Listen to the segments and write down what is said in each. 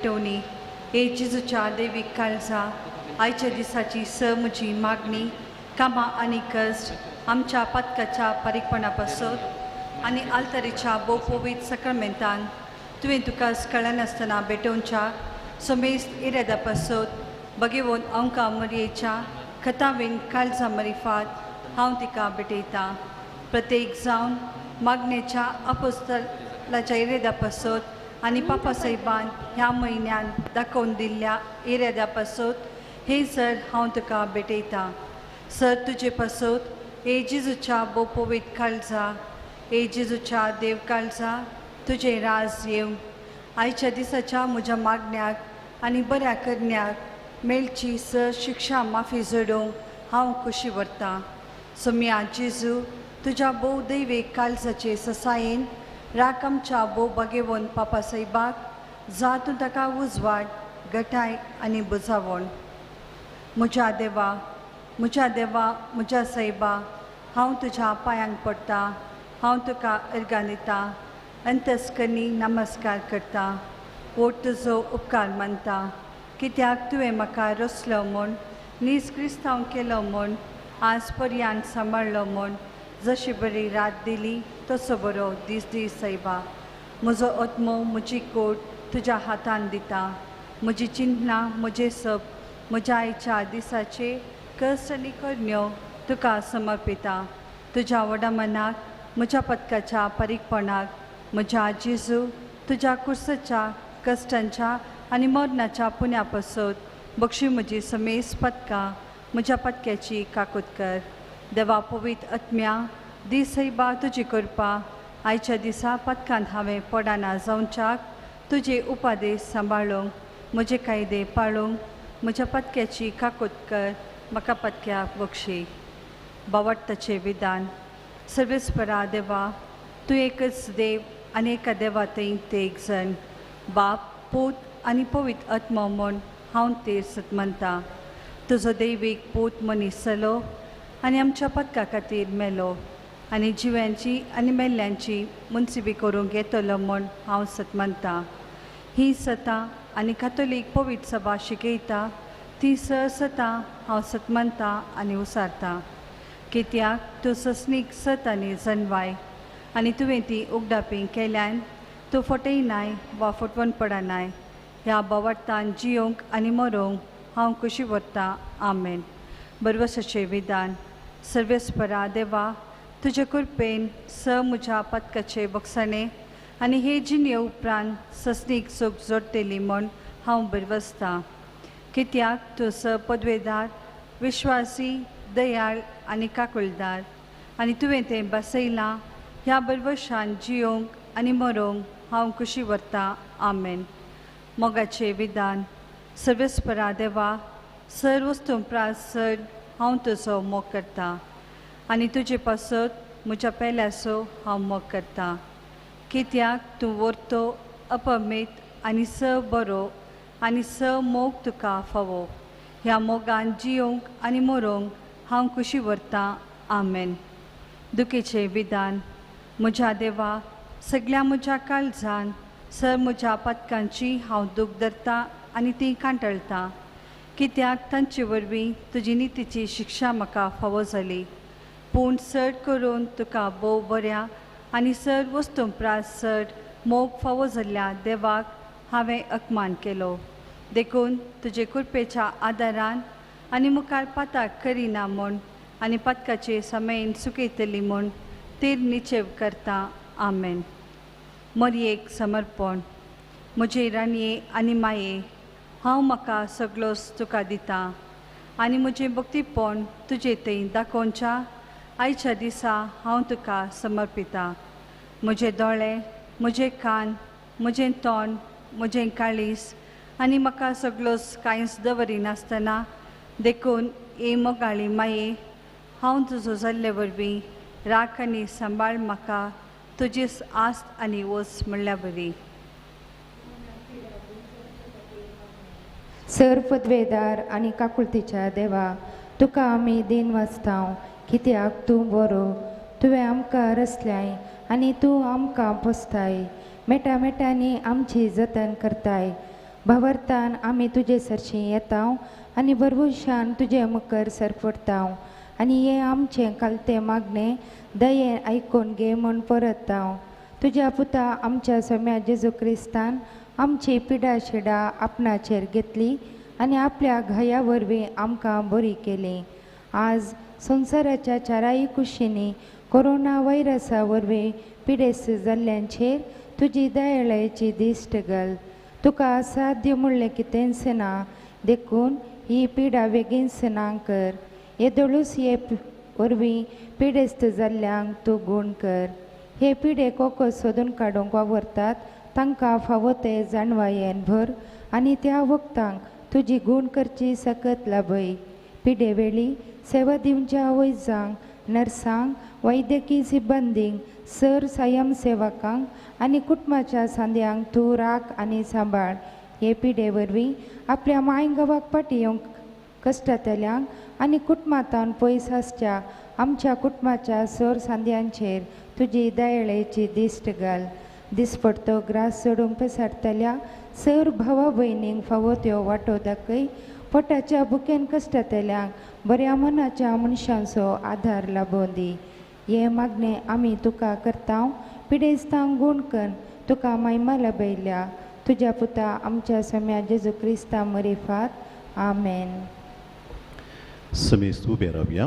Tony हे जेजूच्या देवीक काळजा आयच्या दिसाची स म्हजी मागणी कामां आनी कश्ट आमच्या पातकाच्या पारीकपणा पासत आनी आल्तरीच्या भोवपोवीत सक्रमेंतान तुवें तुका कळनासतना भेटोवच्या समेस्त इरादा पासत बगेवन अंका मरयेच्या खतावीन काळजा मरिफात हांव तिका भेटयतां. प्रत्येक जावन मागणेच्या अपोस्तलाच्या इरादा पासत आनी पापा साहेबान ह्या म्हयन्यान दाखोवन दिल्ल्या इराद्या पासत हे सर हांव तुका भेटयतां. सर तुजे पासत हे जेजूच्या बोपोवीत काळजा हे जेजूच्या देव काळजा तुजें राज येवं आयच्या दिसाच्या म्हज्या मागण्याक आनी बऱ्या करण्याक मेळची सर शिक्षा माफी जोडूंक हांव खोशी व्हरतां. सोम्या जेजू तुज्या भोव दैवीक काळजाचे ससायेन राख आमच्या भोव बागेवन पापा साहेबाक जा तूं ताका उजवाड गटाय आनी बुजावण. म्हज्या देवा म्हज्या देवा म्हज्या सायबा हांव तुज्या पांयांक पडटा हांव तुका अर्गां दिता अंतस्कनी नमस्कार करता ओट तुजो उपकार मानता कित्याक तुवें म्हाका रचलो म्हूण नीज क्रिस्तांव केलो म्हूण आज पर्यंत सांबाळ्ळो म्हूण जशी बरी रात दिली तसो बरो दीस दीस सायबा. म्हजो आत्मो म्हजी कोट तुज्या हातान दिता म्हजी चिंतनां म्हजें सप म्हज्या आयच्या दिसाचे कश्ट आनी करण्यो तुका समर्पिता. तुज्या व्हडा मनाक म्हज्या पदकाच्या पारीकपणाक म्हज्या जेजू तुज्या कुर्साच्या कश्टांच्या आनी मरणाच्या पुण्या पासत बक्षी म्हजी समेस पदकां म्हज्या पदक्याची काकूत कर. देवा पवीत आत्म्या दीस सायबा तुजी कृपा आयच्या दिसा पदकांत हांवें पडना जावच्याक तुजे उपादेश सांबाळूंक म्हजे कायदे पाळूंक म्हज्या पदक्याची काकूत कर म्हाका पदक्याक बक्षी. बावडटाचें विधान. सर्वेस्परा देवा तूं एकच देव आनी एका देवा थंय ते एक जण बाप पूत आनी पवित्र आत्मो म्हूण हांव ते सत मानता. तुजो दैवीक पूत मनीस जालो आनी आमच्या पदका खातीर मेलो आनी जिव्यांची आनी मेल्ल्यांची मुन्सिबी करूंक येतलो म्हूण हांव सत मानता. ही सतां आनी कातोलीक पवित्र सभा शिकयता ती सतां हांव सत मानता आनी उसारता कित्याक तूं ससनीक सत आनी जनवाय आनी तुवें ती उगडापी केल्यान तूं फटयनाय वा फटवण पडनाय. ह्या बावडतान जियोंक आनी मरोंक हांव खोशी व्हरतां. आमेन. बरवसाचें विधान. सर्वेस्परा देवा तुजे कृपेन स म्हज्या पदकाचे बक्षाणे आनी हे जिणे उपरांत ससनीक सूख जोडटली म्हूण हांव बरवसतां कित्याक तूं स पदवेदार विश्वासी दयाळ आनी काकुळदार आनी तुवें तें बसयलां ह्या बरवशान जियोंक आनी मरोंक हांव खोशी व्हरतां. आमेन. मोगाचें विधान. सर्वेस्परा देवा सर वस्तू प्रास सर हांव तुजो मोग करता आनी तुजे पासत म्हज्या पेल्याचो हांव मोग करता कित्याक तूं व्हरतो अपमीत आनी स बरो आनी स मोग तुका फावो. ह्या मोगान जियोंक आनी मरोंक हांव खोशी व्हरतां. आमेन. दुखेचें विधान. म्हज्या देवा सगल्या म्हज्या काळजान सर म्हज्या पदकांची हांव दूख धरता आनी ती कांटळटा कित्याक तांचे वरवीं तुजी नितीची शिक्षा म्हाका फावो जाली. पूण चड करून तुका भोव बऱ्या आनी सर वस्तू प्रास चड मोग फावो जाल्ल्या देवाक हांवें अपमान केलो. देखून तुजे कृपेच्या आदारान आनी मुखार पाताक करिना म्हूण आनी पदकाचे समयेन सुकयतली म्हूण तीर निचेव करता. आमेन. मरयेक समर्पण. म्हजे राणये आनी माये हांव म्हाका सगळोच तुका दिता आनी म्हजें भक्तीपण तुजे थंय दाखोवच्या आयच्या दिसा हांव तुका समर्पिता. म्हजे दोळे म्हजे कान म्हजें तोंड म्हजें काळीस आनी म्हाका सगळोच कांयच दवरिनासतना देखून ए मोगाळी माये हांव तुजो जाल्ले वरवीं राख आनी सांबाळ म्हाका तुजीच आस्त आनी वस म्हणल्या बरी. सर पदवेदार आनी काकुळतीच्या देवा तुका आमी दीन वाचतांव कित्याक तूं बरो तुवें आमकां रचल्याय आनी तूं आमकां पोसताय मेटा मेटांनी आमची जतन करताय. भावार्थान आमी तुजे सरशीं येता आनी भरवंशान तुजे मुखार सरपडटा आनी हें आमचें कालतें मागणें दयेन आयकून घे म्हूण परतता. तुज्या पुता आमच्या सोम्या जेजू क्रिस्तान आमची पिडा शिडा आपणाचेर घेतली आनी आपल्या घाया वरवीं आमकां बरी केली. आज संवसाराच्या चाराय कुशींनी कोरोना व्हायरसा वरवीं पिडेस्त जाल्ल्यांचेर तुजी दयाळायेची दिश्ट घाल. तुका असाध्य म्हणलें कितेंच ना, देखून ही पिडा बेगीनच ना कर. येदोळूच हे वरवीं पिडेस्त जाल्ल्यांक तूं गूण कर. हे पिडे कोको सोदून काडूंक वावरतात तांकां फावो ते जाणवायेन भर आनी त्या वखदांक तुजी गूण करची सकत लाभय. पिडे वेळी सेवा दिवच्या वैजांक, नर्सांक, वैद्यकी सिब्बंदींक, सर स्वयं सेवकांक आनी कुटुंबाच्या सांद्यांक तूं राख आनी सांबाळ. हे पिडे वरवीं आपल्या माय गांवाक फाटी येवंक कश्टांतल्यांक आनी कुटुंबांतावन पयस आसच्या आमच्या कुटुंबाच्या सर सांद्यांचेर तुजी दयाळेची दिश्ट घाल. दिसपडतो ग्रास सोडूंक पसारतल्या सर भावा भयणींक फावो त्यो वाटो दाखय. पोटाच्या भुकेन कश्टांतल्यांक बऱ्या मनाच्या मनशांचो आदार लाबोवन दी. हे मागणें आमी तुका करता. पिडेस्तांक गूण कर तुका महिमा लाभयल्या तुज्या पुता आमच्या सम्या जेजू क्रिस्ता मरिफात. आमेन. समेस्त उबे रावया.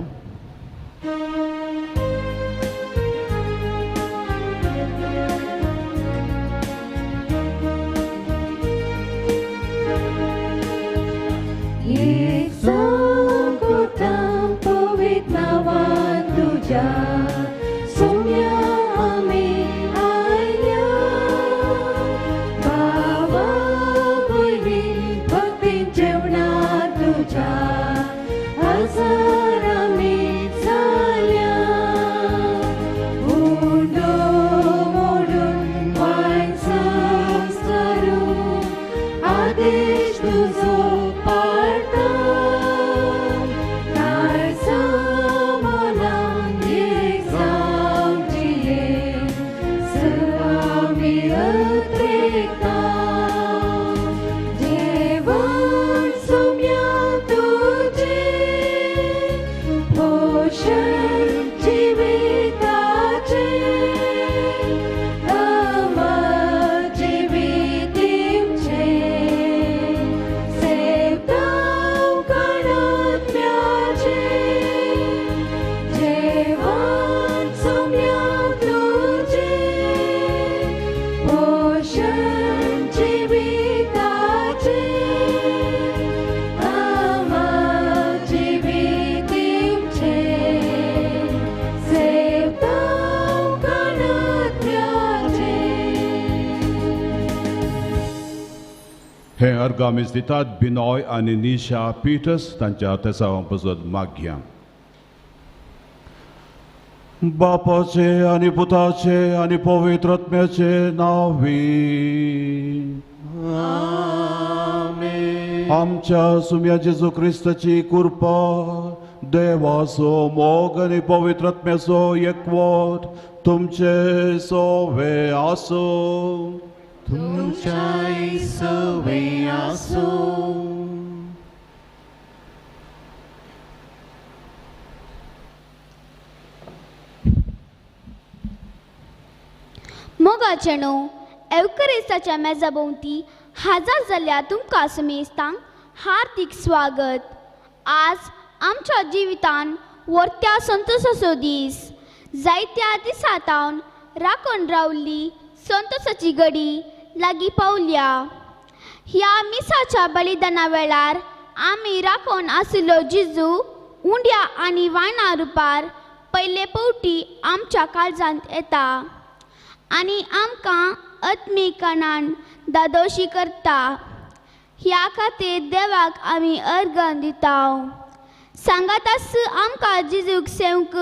हे अर्गामीस दितात बिनॉय आनी निशा पीटस तांच्या तेसावां पसत मागया. बापाचे आनी पुताचे आनी पवित्र आत्म्याचे नांवी आमेन. आमच्या सुम्या जेजू क्रिस्ताची कृपा, देवाचो मोग आनी पवित्र आत्म्याचो एकवट तुमचे सोवे आसूं. तुमच्याय सवे आसूं. मोगाचेनो एवकरिस्ताच्या मेजा भोंवती हाजर जाल्ल्या तुमकां समेस्तांक हार्दीक स्वागत. आज आमच्या जिवितान वर्त्या संतोषाचो दीस. जायत्या दिसांतावन राखून रावल्ली संतोषाची घडी लागीं पावल्या. ह्या मिसाच्या बलिदाना वेळार आमी राखून आशिल्लो जिजू उंड्या आनी वायना रुपार पयले फावटी आमच्या काळजांत येता आनी आमकां आत्मीकणान दादोशी करता. ह्या खातीर देवाक आमी अर्गण दिता. सांगातास आमकां जिजूक सेवंक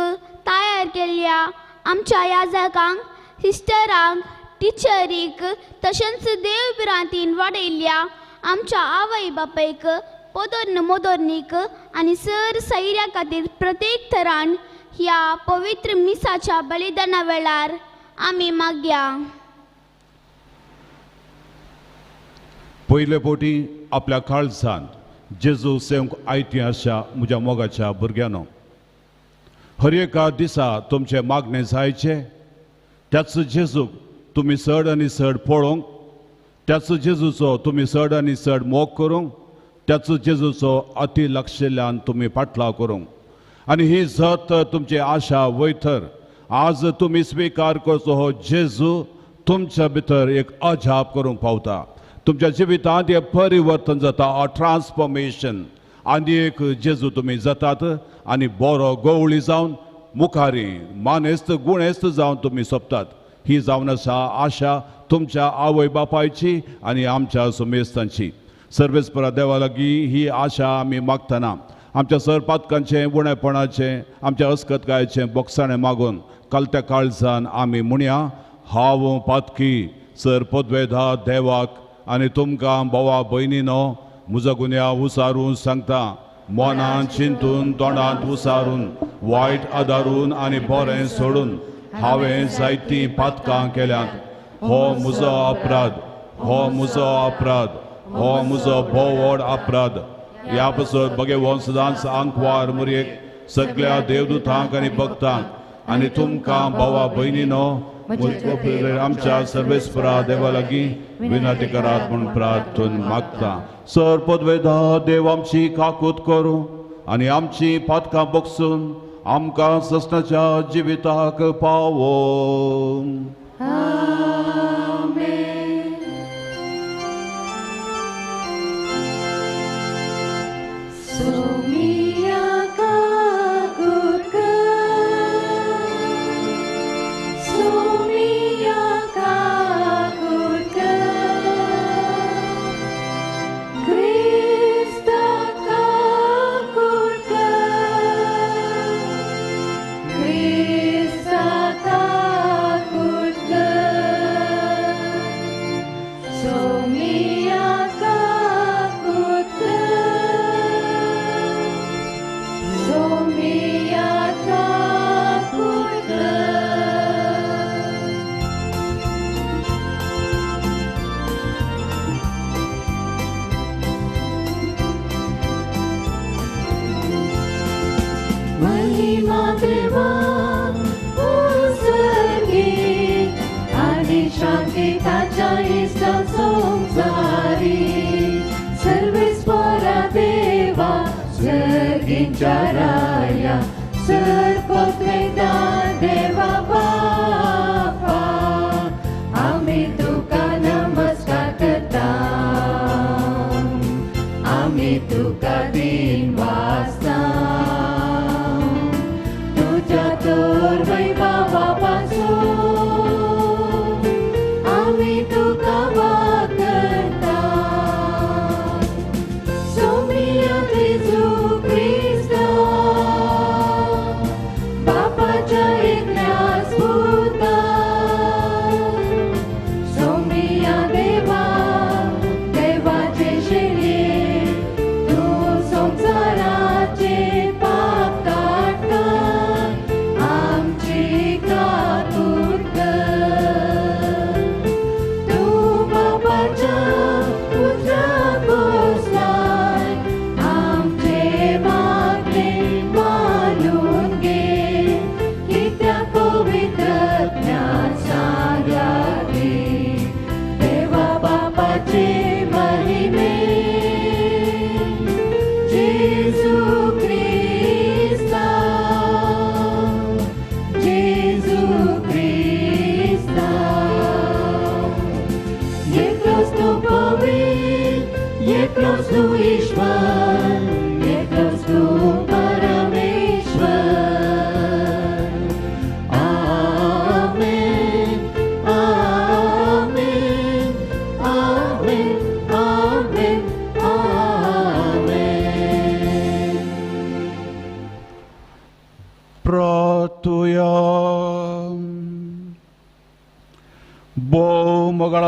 तयार केल्ल्या आमच्या याजकांक, सिस्टरांक, टिचरीक तशेंच देव भिरांतीन वाडयल्ल्या आमच्या आवय बापायक, पोदोर्न मोदोर्नीक आनी सर सैऱ्या खातीर प्रत्येक थरान ह्या पवित्र मिसाच्या बलिदाना वेळार आमी मागया. पयले पोटी आपल्या काळजांत जेजू सेवंक आयती आशा म्हज्या मोगाच्या भुरग्यांनो, हर एका दिसा तुमचें मागणें जायचें त्याच जेजूक तुमी चड आनी चड पळोवंक, त्याच जेजूचो तुमी चड आनी चड मोग करूंक, त्याच जेजूचो अति लक्षिल्ल्यान तुमी पाटलाव करूंक आनी ही जत तुमची आशा वयथर आज तुमी स्विकार करचो हो जेजू तुमच्या भितर एक अजाप करूंक पावता। तुमच्या जिवितांत हें परिवर्तन जाता, ट्रान्सफॉर्मेशन, आनी एक जेजू तुमी जातात आनी बरो गवळी जावन मुखारी मानेस्त गुणेस्त जावन तुमी सोंपतात। ही जावन आसा आशा तुमच्या आवय बापायची आनी आमच्या सुमेस्तांची। सर्वेस्परा देवा लागीं ही आशा आमी मागतना आमच्या सरपातकांचें, उणेपणाचें, आमच्या अस्कतकायेचें बोगसाणें मागून कालत्या काळजान आमी म्हणया, हांव पातकी सर पदवेधा देवाक आनी तुमकां भावा भयणीनो म्हजो गुन्यांव उसारून सांगता। मनान चिंतून, तोंडांत उसारून, वायट आदारून आनी बरें सोडून हांवें जायतीं पातकां केल्यांत। हो म्हजो अपराध, हो म्हजो अपराध, हो म्हजो भोव व्हड अपराध। ह्या पासत भगेवन सदांच आंकवार मुरयेक सगळ्या देवदूतांक आनी भक्तांक आनी तुमकां भावा भयणीनो आमच्या सर्वेस्परा देवा लागीं विनंती करात म्हूण प्रार्थून मागता। सर पदवेधा देव आमची काकूत करूं आनी आमची पातकां बगसून आमकां ससनाच्या जिविताक पावोवं।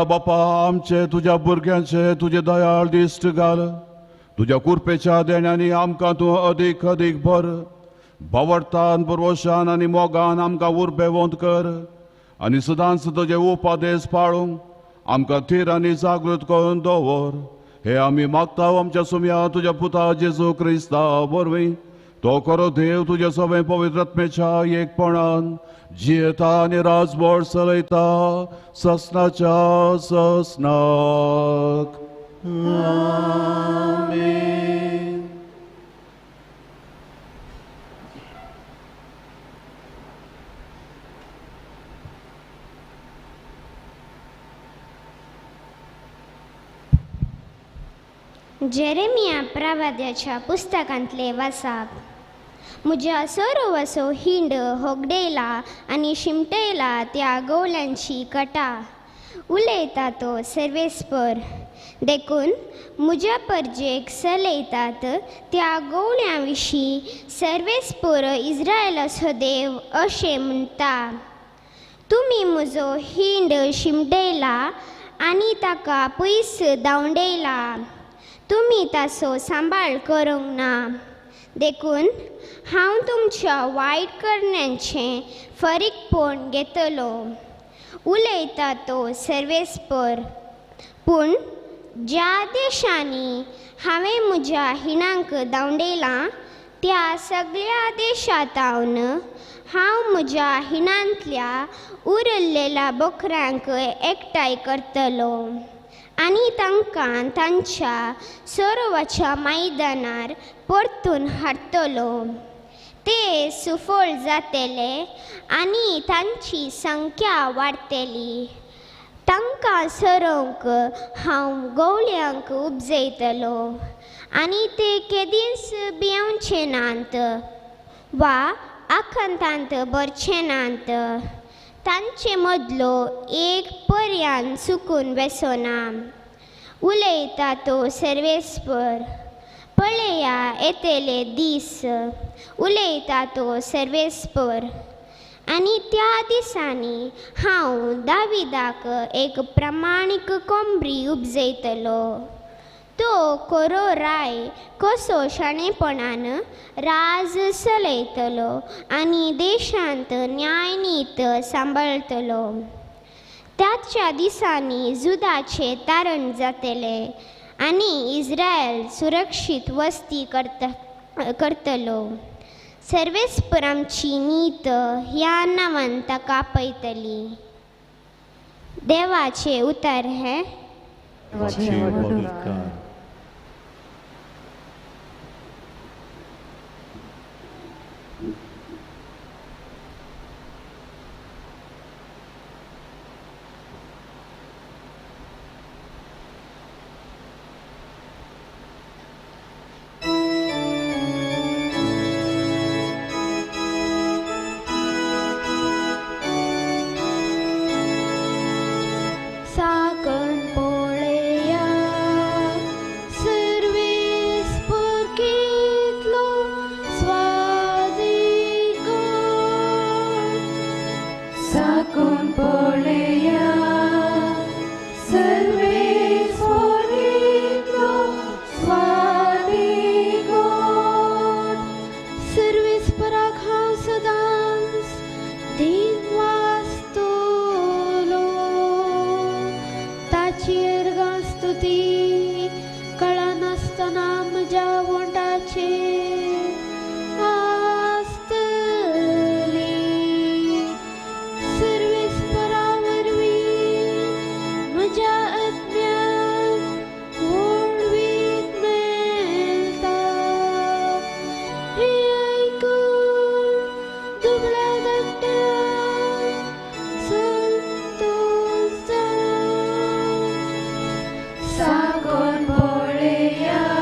बापा आमचे तुज्या भुरग्यांचे तुजे दयाळ दिश्ट घाल, तुज्या कुरपेच्या देण्यांनी आमकां तूं अदीक अदीक भर। भावडतान पुर्वशान आनी मोगान आमकां उर्बेवंत कर आनी सदांच तुजे उपादेश पाळूंक आमकां थीर आनी जागृत करून दवर. हे आमी मागता आमच्या सुम्या तुज्या पुता जेजू क्रिस्ता वरवीं. तो खरो देव तुज्या सगळें पवित्र आत्म्याच्या एकपणान जियेता आनी राजभर चलयता ससनाच्या ससनाक. आमेन. जेरेमिया प्रवाद्याच्या पुस्तकांतले वासाप. म्हज्या सरोवसो हिंड होगडयला आनी शिमटयला त्या गवल्यांची कटा उलयता तो सर्वेस्पर. देखून म्हज्या परजेक सलयतात त्या गवळ्यां विशीं सर्वेस्पर इस्रायलाचो देव अशें म्हणटा, तुमी म्हजो हिंड शिमटयला आनी ताका पयस धांवडयला, तुमी ताचो सांबाळ करूंक ना. देखून हांव तुमच्या वायट करण्यांचें फारीकपण घेतलो, उलयता तो सर्वेस्पर. पूण ज्या देशांनी हांवें म्हज्या हिणांक धांवडयलां त्या सगळ्या देशांतावन हांव म्हज्या हिणांतल्या उरलेल्या बोकऱ्यांक एकठांय करतलो आनी तांकां तांच्या सरोवाच्या मैदानार परतून हाडटलो. ते सुफळ जातले आनी तांची संख्या वाडटली. तांकां सरोवंक हांव गवळ्यांक उपजयतलो आनी ते केदींच भियेवचे नात वा आकांतांत भरचे नात. तांचे मदलो एक पर्यान चुकून वेसना, उलयता तो सर्वेस्पर. पळया येतले दीस, उलयता तो सर्वेस्पर. आनी त्या दिसांनी हांव दाविदाक एक प्रमाणीक कोंबरी उपजयतलो. तो कोरो राय कसो शाणेपणान राज चलयतलो आनी देशांत न्यायनीत सांबाळटलो. त्याच्या दिसांनी जुदाचें तारण जातलें आनी इस्रायल सुरक्षीत वस्ती करतलो. सर्वेस्पर आमची नीत ह्या नांवान ताका आपयतली. देवाचें उतर हें. साकण पोळेया साकोन पळया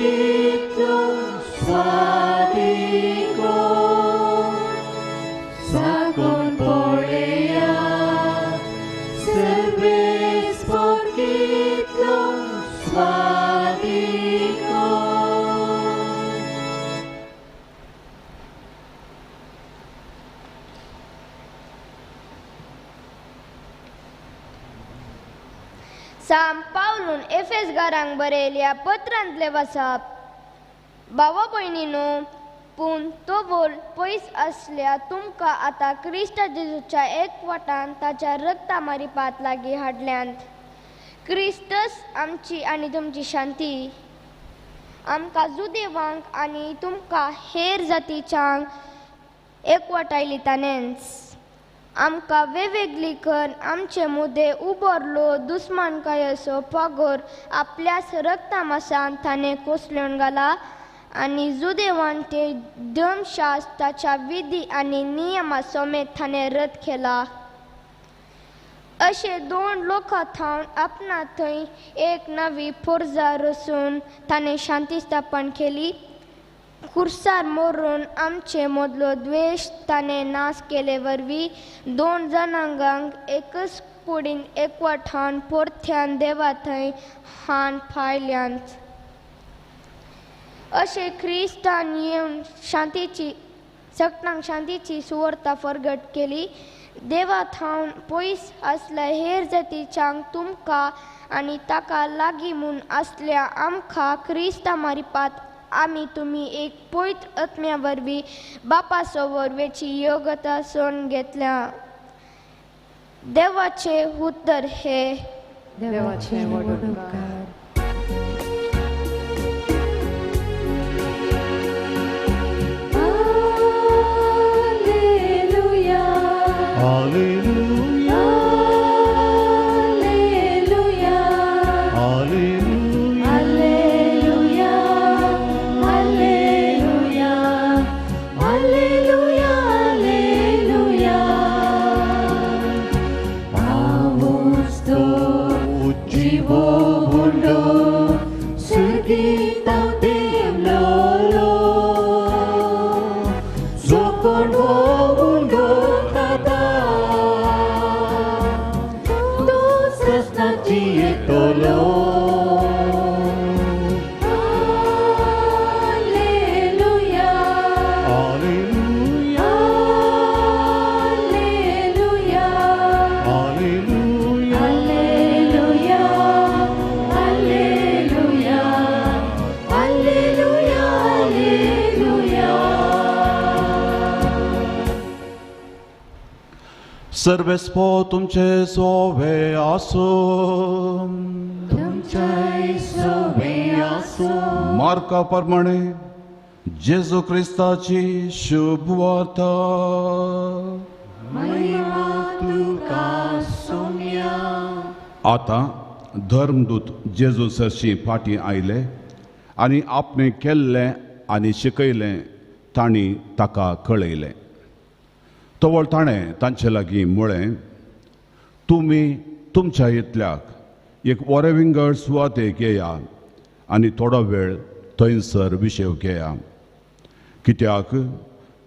कितलो स्वादिको साकून पळया सर्वेस्पोर कितलो स्वादिको. साम पावलून एफेसगारांक बरयल्या पत्रांतले वसाप. भावा भयणीनो, पूण तो बोल पयस आसल्या तुमकां आतां क्रिस्त जेजूच्या एकवटान ताच्या रक्ता मारिपात लागीं हाडल्यांत. क्रिस्तस आमची आनी तुमची शांती. आमकां जुदेवांक आनी तुमकां हेर जातीच्यांक एकवटायली ताणेंच. आमकां वेगवेगळी कर आमचे मुदे उबरलो दुस्मानकायेचो पागोर आपल्याच रक्तामासान ताणें कोसळून घाला आनी जुदेवान ते धर्मशास्त्राच्या विधी आनी नियमा समेत ताणें रद्द केला. अशे दोन लोकां थावन आपणा थंय एक नवी पोरजा रचून ताणें शांती स्थापन केली. खुर्सार मरून आमचे मदलो द्वेश ताणें नाश केले वरवीं दोन जनांगांक एकच कुडीन एकवटान परत्यान देवा थंय हान पायल्यांत. अशें क्रिस्तान येवन शांतीची सगळ्यांक शांतीची सुवार्ता फरगट केली. देवा थावन पयस आसल्या हेर जातीच्यांक तुमकां आनी ताका लागीं म्हूण आसल्या आमकां क्रिस्ता मारिपात आमी तुमी एक पवित्र आत्म्या वरवीं बापाचो वरवेची योग्यता सोडून घेतल्या. देवाचें उतर हें. देवाचें व्हड उपकार. Alleluia, Alleluia, Alleluia, Alleluia, Alleluia, Alleluia, Alleluia, Alleluia. पावस तो जिवो उडलो सुर्गीता देवलो जो कोण उंडो खाता तो सस्नाची येतलो. Alleluia, Alleluia, Alleluia, Alleluia, Alleluia, Alleluia, Alleluia, Alleluia. सर्वेस्पो तुमचे सोवे आसूं. तुमच्याय सोवे आसूं. मार्का प्रमाणे जेजू क्रिस्ताची शुभ वार्ता. महिमा तुका सोम्या. आतां धर्मदूत जेजू सरशी फाटीं आयले आनी आपणें केल्लें आनी शिकयलें तांणी ताका कळयलें. तवळ ताणें तांचे लागीं म्हळें, तुमी तुमच्या इतल्याक एक वरे विंगड सुवातेक येया आनी थोडो वेळ थंयसर विशेव घेया. कित्याक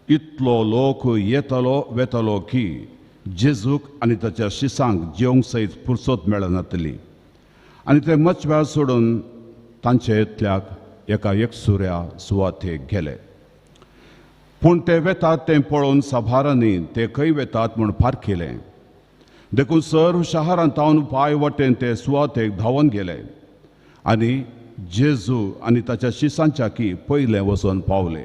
इतलो लोक येतलो वेतलो की जेजूक आनी ताच्या शिसांक जेवंक सयत फुरसत मेळनातली. आनी ते मचव्या सोडून तांचे इतल्याक एका एकसुऱ्या सुवातेक गेले. पूण ते वेतात तें पळोवन साबारांनी ते खंय वेतात म्हूण पारखिलें. देखून सर्व शहरांत तावन पांय वटेन ते सुवातेक धांवन गेले आनी जेजू आनी ताच्या शिसांच्या की पयलें वचून पावले.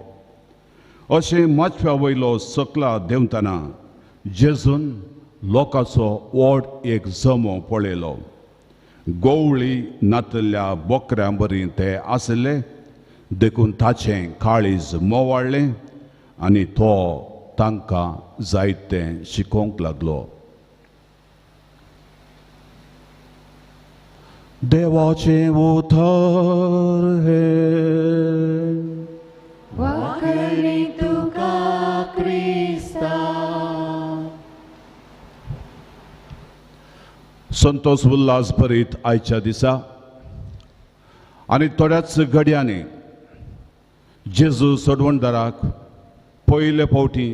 अशें माचव्या वयलो सकला देंवतना जेजून लोकांचो व्हड एक जमो पळयलो. गोवळी नातल्या बोकऱ्यां बरी ते आसले, देखून ताचें काळीज मोवाळ्ळें आनी तो तांकां जायतें शिकोवंक लागलो. देवाचें उतर हें. वाकणी तुका क्रिस्ता. संतोष उल्हास भरीत आयच्या दिसा आनी थोड्याच घडयांनी जेजू सोडवणदाराक पयले फावटी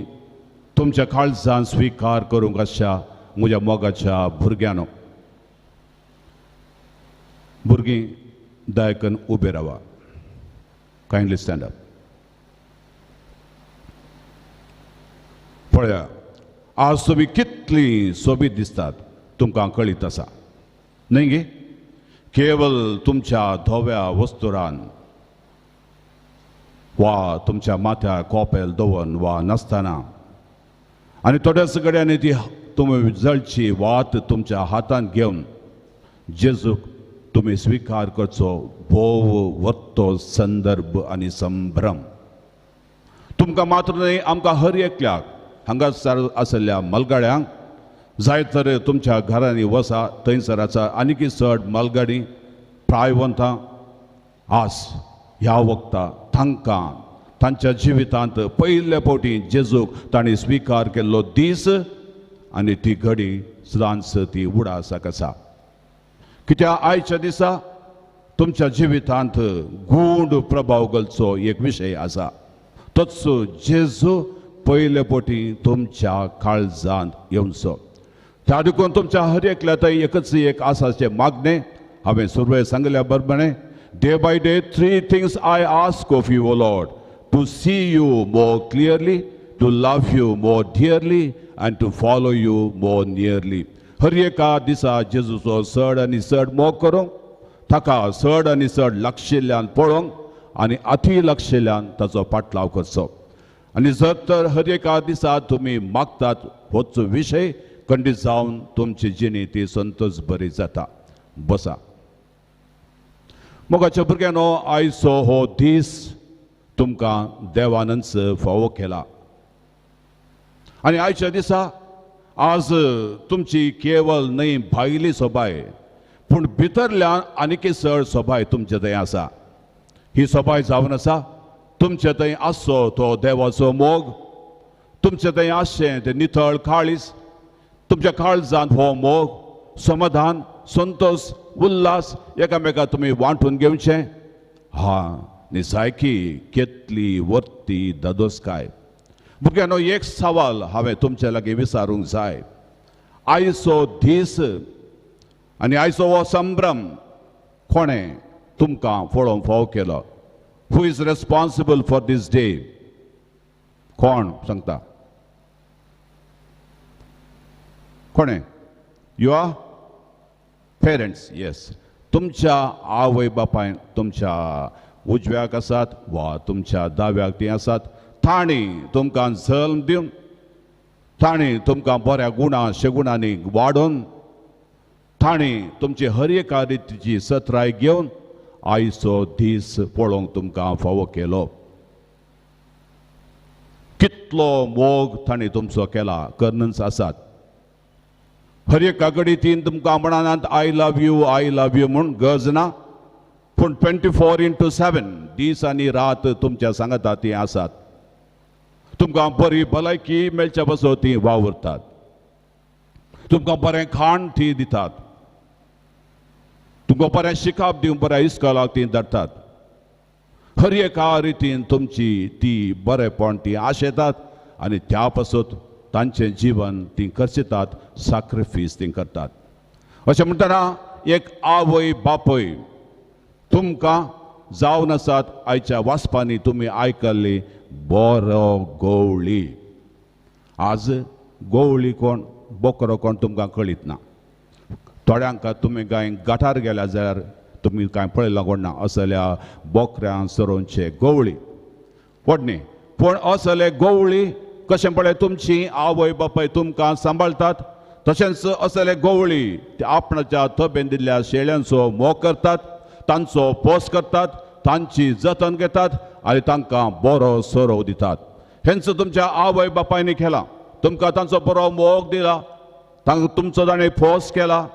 तुमच्या काळजान स्विकार करूंक आसच्या म्हज्या मोगाच्या भुरग्यांनो, भुरगीं दयाकन उबे रावा. Kindly stand up. पळया, आज तुमी कितली सोबीत दिसतात तुमकां कळीत आसा न्हय गे? केवल तुमच्या धव्या वस्तुरान वा तुमच्या माथ्यार कोपेल दवरून वा नासतना आनी थोड्याच गड्यांनी ती तुमी जळची वात तुमच्या हातांत घेवन जेजूक तुमी स्विकार करचो भोव वत्तो संदर्भ आनी संभ्रम. तुमकां मात्र न्हय, आमकां हर एकल्याक हांगासर आशिल्ल्या मलगाड्यांक जाय तर तुमच्या घरांनी वसा, थंयसर आसा आनीकय चड मालगाडी प्रायवंतां आस ह्या वखता तांकां तांच्या जिवितांत पयले फावटी जेजूक तांणी स्विकार केल्लो दीस आनी ती घडी सदांच ती उडासाक आसा. कित्याक आयच्या दिसा तुमच्या जिवितांत गूढ प्रभाव घालचो एक विशय आसा, तोच जेजू पयले फावटी तुमच्या काळजांत येवचो. त्या देखून तुमच्या हर एकल्या थंय एकच एक आसाचें मागणें हांवें सुरवेक सांगल्या बरोबर, Day by day 3 things I ask of you, O Lord, to see you more clearly, to love you more dearly and to follow you more nearly. हर एका दिसा जेजूचो चड आनी चड मोग करूंक, ताका चड आनी चड लागशिल्ल्यान पळोवंक आनी अती लागशिल्ल्यान ताचो पाटलाव करचो. आनी जर तर हर एका दिसा तुमी मागतात होच विशय खंडीत जावन तुमची जिणी ती संतोष बरी जाता. बसा. मोगाच्या भुरग्यांनो, आयचो हो दीस तुमकां देवानच फावो केला आनी आयच्या दिसा आज तुमची केवल न्हय भायली सोबाय पूण भितरल्यान आनीकय चड सोबाय तुमचे थंय आसा. ही सोबाय जावन आसा तुमचे थंय आसचो तो देवाचो मोग, तुमचे थंय आसचें तें नितळ काळीज, तुमच्या काळजांत हो मोग, समाधान, संतोष, उल्हास एकामेका तुमी वांटून घेवचें. हा निसायकी केतली वर्ती दादोसकाय. भुरग्यांनो, एक सवाल हांवें तुमचे लागीं विचारूंक जाय. आयचो दीस आनी आयचो हो संभ्रम कोणें तुमकां पळोवंक फावो केलो? Who is responsible for this day? कोण सांगता? कोणें? Your parents. Yes, तुमच्या आवय बापायन तुमच्या उजव्याक आसात वा तुमच्या दाव्याक तीं आसात, तांणी तुमकां जल्म दिवन, तांणी तुमकां बऱ्या गुणां शेगुणांनी वाडोवन, तांणी तुमची हर एका रितीची सत्राय घेवन आयचो दीस पळोवंक तुमकां फावो केलो. कितलो मोग तांणी तुमचो केला करनच आसात. हर एका घडीतीन तुमकां म्हणानात I love you, I love you म्हूण गरज ना, पूण 24x7 दीस आनी रात तुमच्या सांगाता तीं आसात. तुमकां बरी भलायकी मेळच्या पासून तीं वावुरतात, तुमकां बरें खाण ती दितात, तुमकां बरें शिकाप दिवन बऱ्या इस्कोलाक ती धाडटात. हर एका रितीन तुमची ती बरेपण ती आशेतात आनी त्या पासून तांचें जीवन ती खर्चितात, साक्रिफीस ती करतात. अशें म्हणटना एक आवय बापूय तुमकां जावन आसात आयच्या वाचपांनी तुमी आयकल्ली बरो गवळी. आज गवळी कोण बोकरो कोण तुमकां कळीत ना. थोड्यांक तुमी कांय गाठार गेल्या जाल्यार तुमी कांय पळयलां कोण ना असल्या बोकऱ्यां सरोवचे गवळी व्हडनी. पूण असले गवळी कशें पळय तुमची आवय बापाय तुमकां सांबाळतात, तशेंच असले गवळी ते आपणाच्या तबेन दिल्ल्या शेळ्यांचो मोग करतात, तांचो पोस करतात, तांची जतन घेतात आनी तांकां बरो सोरोव दितात. हेंच तुमच्या आवय बापायनी केलां, तुमकां तांचो बरो मोग दिला, तांकां तुमचो ताणें फोस केला,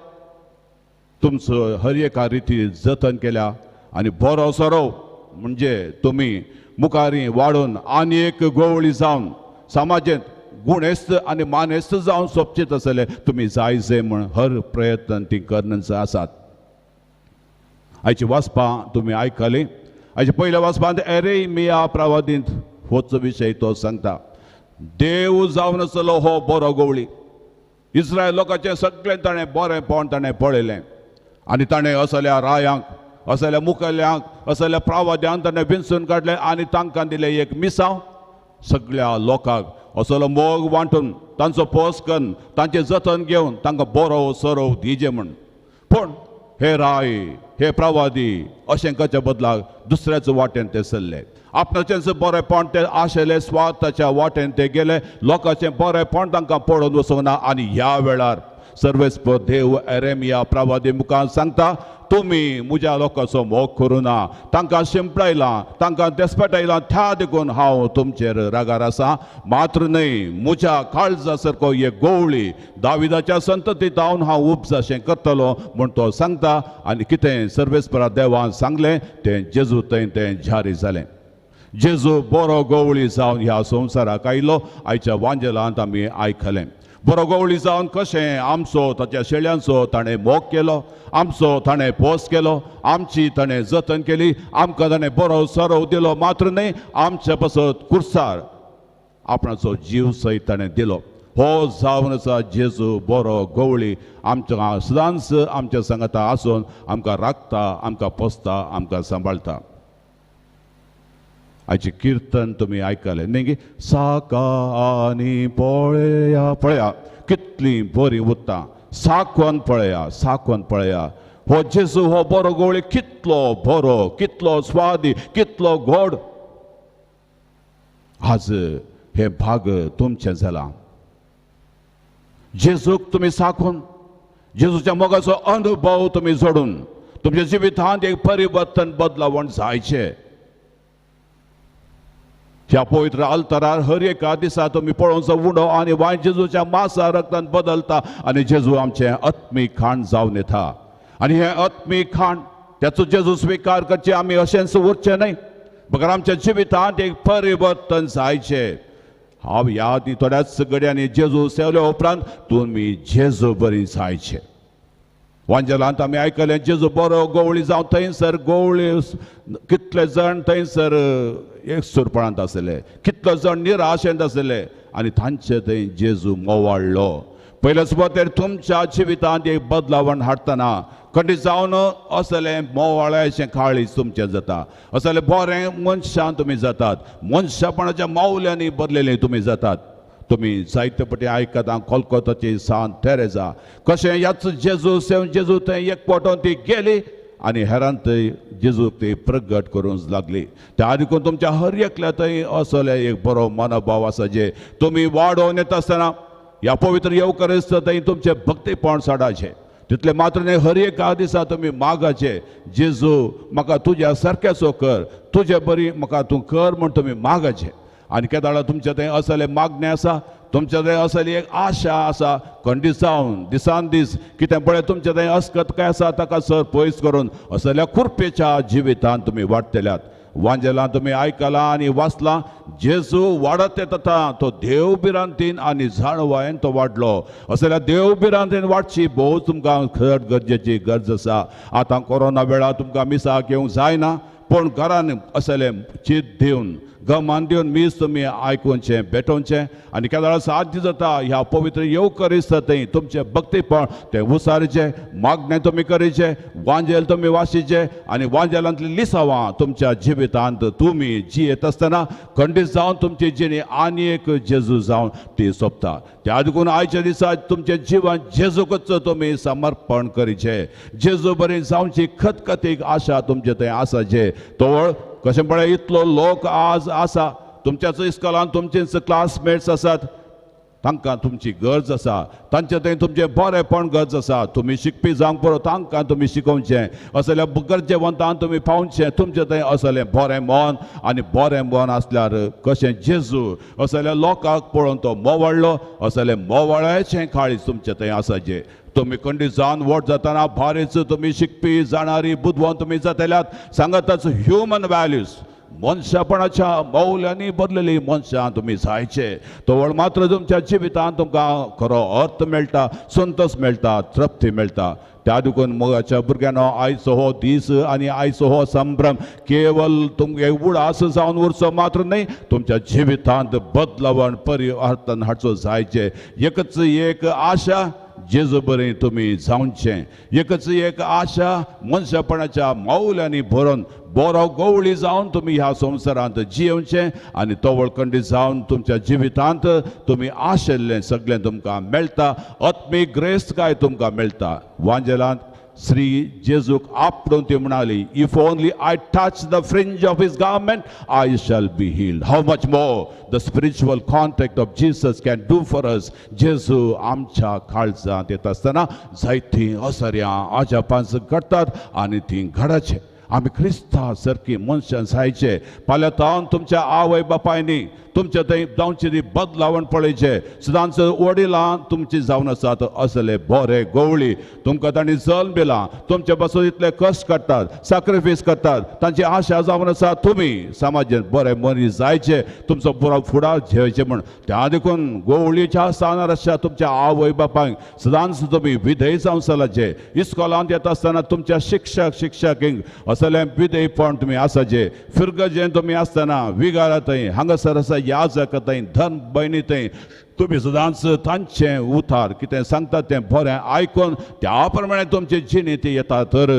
तुमचो हर एका रिती जतन केल्या आनी बरो सोरोव म्हणजे तुमी मुखारी वाडून आनी एक गवळी जावन समाजेंत गुणेस्त आनी मानेस्त जावन सोबचेत आसले तुमी जाय जाय म्हूण हर प्रयत्न ती करनच आसात. आयची वाचपां तुमी आयकली. आयच्या पयल्या वाचपांत एरेमिया प्रवादींत होच विशय तो सांगता. देव जावन आसलो हो बरो गवळी. इस्रायल लोकांचें सगळें ताणें बरेंपण ताणें पळयलें आनी ताणें असल्या रायांक, असल्या मुखेल्यांक, असल्या प्रवाद्यांक ताणें विंचून काडलें आनी तांकां दिलें एक मिसांव. सगळ्या लोकांक असलो मोग वांटून तांचो पोस करून तांचें जतन घेवन तांकां बरो सरव दिजे म्हूण. पूण हे राय, हे प्रवादी अशें करच्या बदलाक दुसऱ्याच वाटेन ते सरले. आपणाचेंच बरेंपण ते आशेले, स्वार्थाच्या वाटेन ते गेले. लोकांचें बरेंपण तांकां पळोवन वचूंक ना. आनी ह्या वेळार सर्वेस्पर देव एरेमिया प्रवादी मुखार सांगता, तुमी म्हज्या लोकांचो मोग करूं ना, तांकां शिंपडायलां, तांकां देसपेटायलां, त्या देखून हांव तुमचेर रागार आसा. मात्र न्हय, म्हज्या काळजा सारको एक गोवळी दाविदाच्या संतती जावन हांव उपजाशें करतलो म्हूण तो सांगता. आनी कितें सर्वेस्परा देवान सांगलें तें जेजू थंय तें जारी जालें. जेजू बरो गवळी जावन ह्या संवसाराक आयलो. आयच्या वांजेलांत आमी आयकलें बरो गवळी जावन कशें आमचो, ताच्या शेळ्यांचो ताणें मोग केलो, आमचो ताणें पोस केलो, आमची ताणें जतन केली, आमकां ताणें बरो सरव दिलो. मात्र न्हय, आमच्या पासत कुर्सार आपणाचो जीव सयत ताणें दिलो. हो जावन आसा जेजू बरो गवळी. आमच्या सदांच आमच्या सांगाता आसून आमकां राखता, आमकां पोसता, आमकां सांबाळटा. आयचें किर्तन तुमी आयकलें न्ही? साका आनी पळया पळया कितली बरी उरता, साकून पळया, साकून पळया. हो जेजू हो बरो गवळी कितलो बरो, कितलो स्वादी, कितलो गोड. आज हे भाग तुमचें जालां. जेजूक तुमी साकून, जेजूच्या मोगाचो अनुभव तुमी जोडून तुमच्या जिवितांत एक परिवर्तन बदलावण जायचें. ह्या पवित्र आल्तारार हर एका दिसा तुमी पळोवचो उंडो आनी वायन जेजूच्या मासा रक्तान बदलता आनी जेजू आमचें आत्मीक खाण जावन येता. आनी हें आत्मीक खाण त्याचो जेजू स्विकार करचें आमी अशेंच उरचें न्हय, बगर आमच्या जिवितांत एक परिवर्तन जायचें. हांव ह्या थोड्याच गड्यांनी जेजू सेवल्या उपरांत तुमी जेजू बरी जायचे. वांजेलांत आमी आयकलें जेजू बरो गवळी जावन थंयसर गवळी कितले जाण थंयसर एक सुरपणांत आसले, कितले जाण निराशेंत आसले आनी तांचे थंय जेजू मोवाळ्ळो. पयले सुवातेर तुमच्या जिवितांत एक बदलावण हाडटना खंडीत जावन असलें मोवाळ्याचें काळीज तुमचें जाता, असलें बरें मनशान तुमी जातात, मनशापणाच्या मावल्यांनी बदलेलें तुमी जातात. तुमी जायते पटी आयकता कोलकोताची सांत तेरेजा कशें ह्याच जेजू सेवन जेजू थंय एकवटोन ती गेली आनी हेरांत थंय जेजूक ती प्रगट करूंक लागली. त्या देखून तुमच्या हर एकल्या थंय असले एक बरो मनोभाव आसा जे तुमी वाडोवन येता आसतना ह्या पवित्र येवकरिस्त थंय तुमचें भक्तीपण साडाचें. तितलें मात्र न्हय, हर एका दिसा तुमी मागाचे, जेजू म्हाका तुज्या सारक्याचो कर, तुजे बरी म्हाका तूं कर म्हूण तुमी मागाचे. आनी केदाळा तुमच्या थंय असलें मागणें आसा, तुमच्या थंय असली एक आशा आसा, खंडीत जावन दिसान दीस कितें पळय तुमच्या थंय अस्कत काय आसा ताका सर पयस करून असल्या कृपेच्या जिवितांत तुमी वाडटल्यात. वांजेलां तुमी आयकलां आनी वाचलां, जेजू वाडत येता तो देव भिरांतीन आनी जाणवायेन तो वाडलो. असल्या देव भिरांतीन वाडची भोव तुमकां खर गरजेची गरज आसा. आतां कोरोना वेळार तुमकां मिसाक येवंक जायना, पूण घरान असलें चीत दिवन गमान दिवन मीस तुमी आयकुचें, भेटोवचें आनी केदाळा साध्य जाता ह्या पवित्र येवकरिस्त थंय तुमचें भक्तीपण तें उसारचें, मागणें तुमी करीचें, वांजेल तुमी वाशीचें आनी वांजेलांतलीं लिसांवां तुमच्या जिवितांत तुमी जियेत आसतना खंडीत जावन तुमची जिणी आनी एक जेजू जावन ती सोंपता. त्या देखून आयच्या दिसा तुमचें जिवन जेजूकच तुमी समर्पण करीचें. जेजू बरी जावची खतखतीक आशा तुमचे थंय आसा जे तवळ कशें पळय इतलो लोक आज आसा तुमच्याच इस्कॉलान, तुमचेच क्लासमेट्स आसात, तांकां तुमची गरज आसा, तांचे थंय तुमचें बरेंपण गरज आसा. तुमी शिकपी जावंक पुरो, तांकां तुमी शिकोवचें, असल्या गरजेवंतान तुमी पावचें. तुमचें थंय असलें बरें मन आनी बरें मन आसल्यार कशें जेजू असल्या लोकांक पळोवन तो मोवाळ्ळो, असलें मोवाळ्याचें काळीज तुमचें थंय आसा जे तुमी खंडीत जावन व्हड जातना भारीच तुमी शिकपी, जाणारी, बुदवंत तुमी जातल्यात. सांगताच ह्युमन व्हॅल्यूज, मनशापणाच्या मौल्यांनी बदलेली मनशां तुमी जायचे तवळ मात्र तुमच्या जिवितांत तुमकां खरो अर्थ मेळटा, संतोष मेळटा, तृप्ती मेळटा. त्या देखून मोगाच्या भुरग्यांनो आयचो हो दीस आनी आयचो हो संभ्रम केवल तुमगे उडास जावन उरचो मात्र न्हय, तुमच्या जिवितांत बदलावण परिवर्तन हाडचो जायचे. एकच एक आशा जेजू बरें तुमी जावचें, एकच एक आशा मनशापणाच्या मौल्यांनी भरून बरो गवळी जावन तुमी ह्या संवसारांत जियेवचें आनी तवळखंडी जावन तुमच्या जिवितांत तुमी आशिल्लें सगळें तुमकां मेळटा, आत्मीक ग्रेस्तकाय तुमकां मेळटा. वांजेलांत श्री जेजूक आपडून ती म्हणाली, if only I touch the fringe of his garment I shall be healed. How much more the spiritual contact of Jesus can do for us. जेजू आमच्या काळजांत येता आसतना जायतीं असऱ्यां आजापांच घडटात आनी तीं घडाचें. आमी क्रिस्ता सारकी मनशां जायचे. फाल्यां तुमच्या आवय बापायनी तुमच्या थंय जावची ती बदलावण पळयचें. सदांच वडिलां तुमची जावन आसात असले बरे गवळी, तुमकां तांणी जल्म दिला, तुमचे पासून इतले कश्ट काडटात, सॅक्रिफायस करतात, तांची आशा जावन आसा तुमी समाजान बरे मनीस जायचे, तुमचो बरो फुडार घेवचे म्हूण. त्या देखून गवळीच्या स्थानार आसच्या तुमच्या आवय बापायक सदांच तुमी विधेय जावन चलाचे. इस्कॉलांत येता आसतना तुमच्या शिक्षक शिक्षकींक असलें विधेयपण तुमी आसाचें. फिरगजेन तुमी आसतना विगारा थंय हांगासर आसा याजक थंय धर्म भयणी थंय तुमी सदांच तांचें उतार कितें सांगता तें बरें आयकून त्या प्रमाणे तुमचे जिणेंत येता तर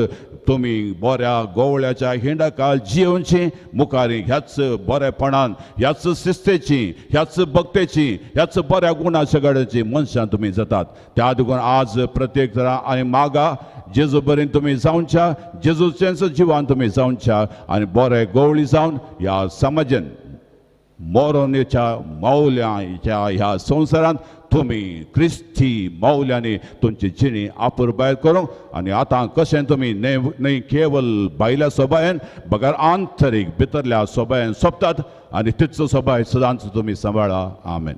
तुमी बऱ्या गोवळ्याच्या हिंडाकाल जियोवची मुखारी ह्याच बरेपणान, ह्याच शिस्तेची, ह्याच भक्तेची, ह्याच बऱ्या गुणाच्या गड्याची मनशां तुमी जातात. त्या देखून आज प्रत्येक तरा आनी मागा जेजू बरें तुमी जावच्या, जेजूचेंच जिवान तुमी जावच्या आनी बरे गोवळी जावन ह्या समाजान मोरोनेच्या मौल्यांच्या ह्या संवसारांत तुमी क्रिस्ती मौल्यांनी तुमची जिणी आपुरबाय करूंक आनी आतां कशें तुमी न्हय केवल भायल्या सोबायेन बगर आंतरीक भितरल्या सोबायेन सोंपतात आनी तिचो सोबाय सदांच तुमी सांबाळा. आमेन.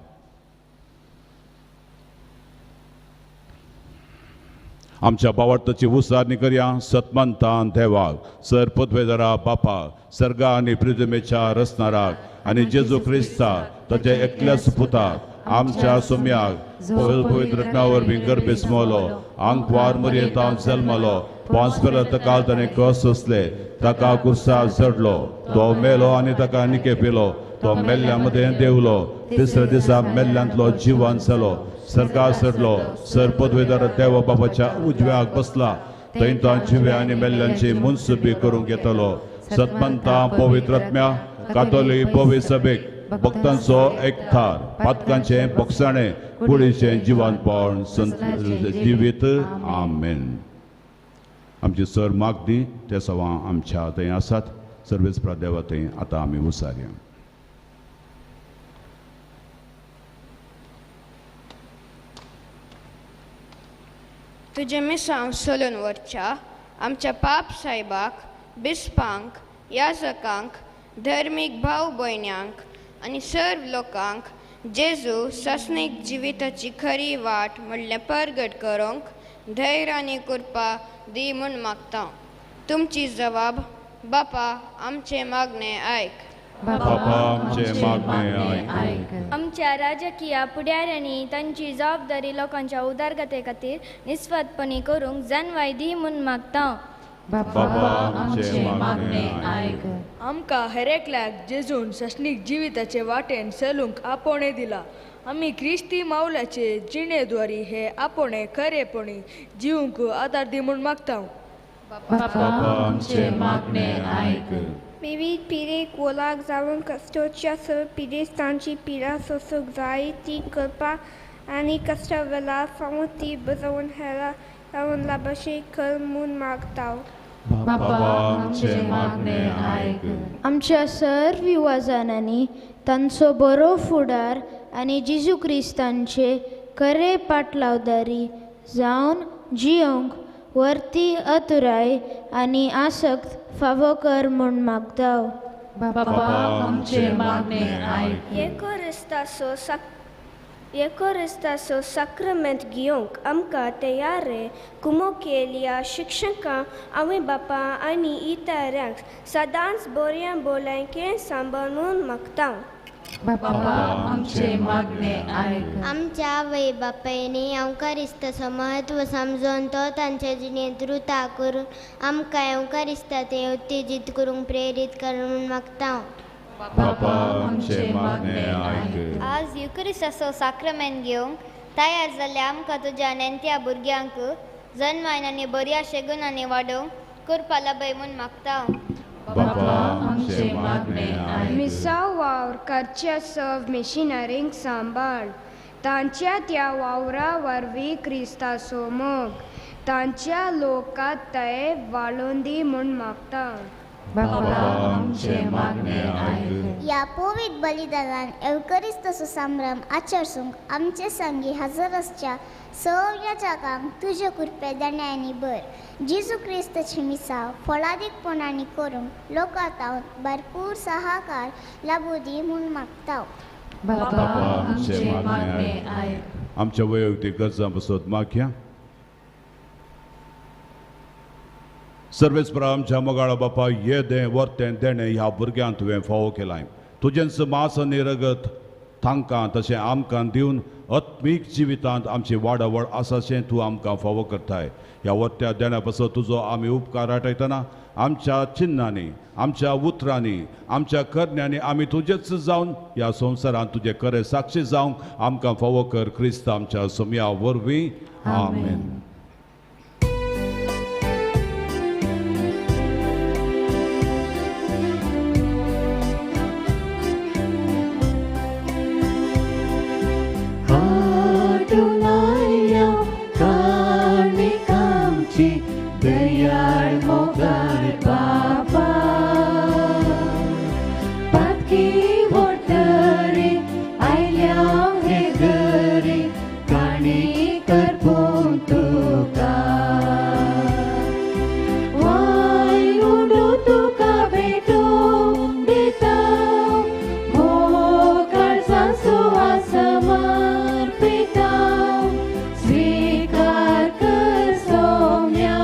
आमच्या बावडताची उसारणी करया. सतमंतान देवाक, सर पदवेदारा बापा, सर्गा आनी पृथ्वीच्या रचणाराक आनी जेजू क्रिस्ता ताच्या एकल्याच पुताक आमच्या सोम्याक पवित्र आत्म्या वरवीं गर्भेस मोलो, आंकवार मरयेंत जल्मलो, पांच पेला काल ताणें कस सोंसले, ताका कुर्सार चडलो, तो मेलो आनी ताका निके पिलो, तो मेल्ल्या मदें देंवलो, तिसऱ्या दिसा मेल्ल्यांतलो जिवन जालो, सरकार चडलो, सर पदवेदार देवा बाबाच्या उजव्याक बसला, थंय तो जिव्या आनी मेल्ल्यांची मुनसुबी करूंक येतलो. सतमंता पवित्र आत्म्या कातोलीक पवित्र सभेक भक्तांचो एकठार, पातकांचें बोगसाणें, कुडीचें जिवनपण जिवीत. आमेन. आमची सर मागणी ते सवां आमच्या थंय आसात. सर्वेस प्रादेवा थंय आतां आमी उसारया. तुजें मिसांव सोलून व्हरच्या आमच्या पाप सायबाक, बिस्पांक, याजकांक, धर्मीक भाव भयण्यांक आनी सर्व लोकांक जेजू सासणीक जिविताची खरी वाट म्हणल्यार परगट करूंक धैर्य आनी कृपा दी म्हूण मागता. तुमची जबाब बापा आमचें मागणें आयक. बापा आमचें मागणें आयक. आमच्या राजकीय फुडाऱ्यांनी तांची जबाबदारी लोकांच्या उदरगते खातीर निस्वार्थपणी करूंक जाणवाय दी म्हूण मागता. बाबा आमचें मागणें आयक. आमकां हेरेकल्याक जेजून सासणीक जिविताचे वाटेन चलूंक आपोवणें दिलां. आमी क्रिस्ती मावल्याचे जिणेद्वारी हे आपोवणें खरेपणी जिवंक आदार दी म्हूण मागता. बाबा आमचें मागणें आयक. विविध पिडेक ओलाग जावन कश्टोच्या सर्व पिडेस्तांची पिडा सोसूंक जाय ती करपा आनी कश्टा वेळार फावो ती बजोवन हेरा जावन लाभाशी कर म्हूण मागता. बाबा आमचें मागणें आयक. आमच्या सर्व युवाजणांनी तांचो बरो फुडार आनी जेजू क्रिस्तांचे खरे पाटलावदारी जावन जियोंक वर्ती अतुराय आनी आसक्त फावो कर म्हूण मागता. बाबा आमचें मागणें आयक. येकरिस्ताचो एकोरिस्ताचो साक्रमेंत घेवंक आमकां तयार कुमोकेल्या शिक्षकां आवय बापा आनी इतरांक सदांच बऱ्या भलायकेन सांबाळून मागता. बापा आमचे मागणे आयक. आमच्या आवय बापायनी एवकारिस्ताचो म्हत्व समजून तो तांच्या जिणेंत रुता करून आमकां एवकारिस्ता ते उत्तेजीत करूंक प्रेरीत कर म्हूण मागता. बापा आमचे मागणे आयक. आज युक्रिस्ताचो साक्रमेंत घेवंक तयार जाल्ल्या आमकां तुज्या नेणट्या भुरग्यांक जन्मान आनी बऱ्या शेगुणांनी वाडोवंक कृपा लाभय म्हूण मागता. बापा आमचे मागणे आयक. मिसाव वावर करच्या सव मिशनरींक सांबाळ, तांच्या त्या वावरा वरवीं क्रिस्ताचो मोग तांच्या लोकांत ते वाळून दी म्हूण मागता. बापा आमचे मागणे आयक. ह्या पवित्र बलिदानान एवकरिस्ताचो संभ्रम आचरसूंक आमचे संगी हजर आसच्या सगळ्या जागांक तुज्या कृपे दण्यांनी भर. जेजू क्रिस्ताची मिसाव फळादीकपणांनी करूंक लोकां भरपूर सहाकार लाबू दी म्हूण मागता. बापा आमचे मागणे आयक. आमच्या वैयक्तीक गरजां पासत मागया. सर्वेस्परा आमच्या मोगाळ बापा, ये दें वर्तें देणें ह्या भुरग्यांक तुवें फावो केलां. तुजेंच मांस आनी रगत तांकां तशें आमकां दिवन आत्मीक जिवितांत आमची वाडावळ आसाशें तूं आमकां फावो करताय. ह्या वर्त्या देण्या पासत तुजो आमी उपकार आठयतना आमच्या चिन्नांनी, आमच्या उतरांनी, आमच्या करण्यांनी आमी तुजेच जावन ह्या संवसारांत तुजे खरे साक्षी जावंक आमकां फावो कर. क्रिस्त आमच्या सोम्या वरवीं. आमेन. दयाळ मोगाळ बापा, पातकी व्हडतरी आयल्या हे घरी काणी करपून तुका वाय उडो तुका भेटून दिता मोगाळचा सुवास समर्पिता स्वीकार कर सोम्या.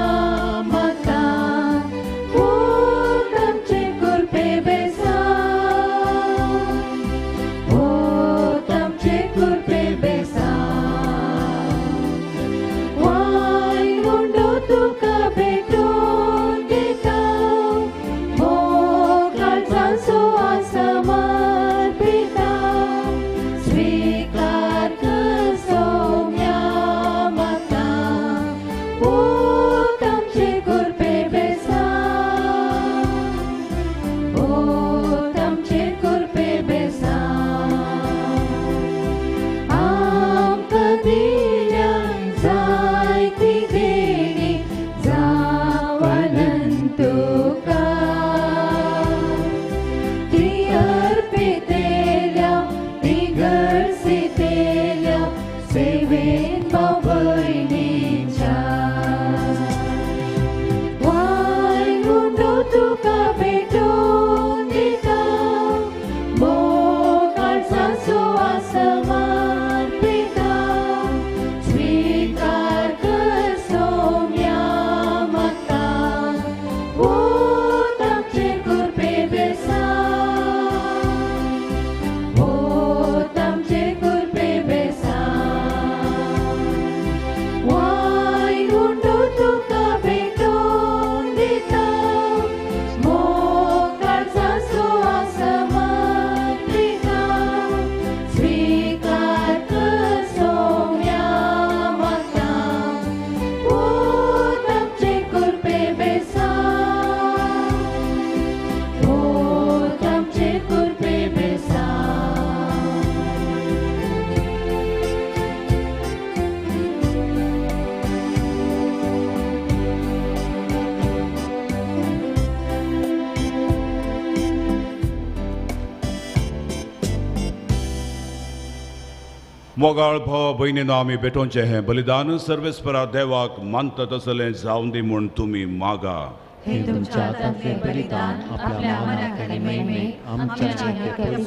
मोगाळ भाव भयणीनो, आमी भेटोवचें हें बलिदान सर्वेस्परा देवाक मानता तसलें जावन दी म्हूण तुमी मागा. हे तुमच्या हातांतलें बलिदान आपल्या मनाक आनी महिमेक आमच्या आनी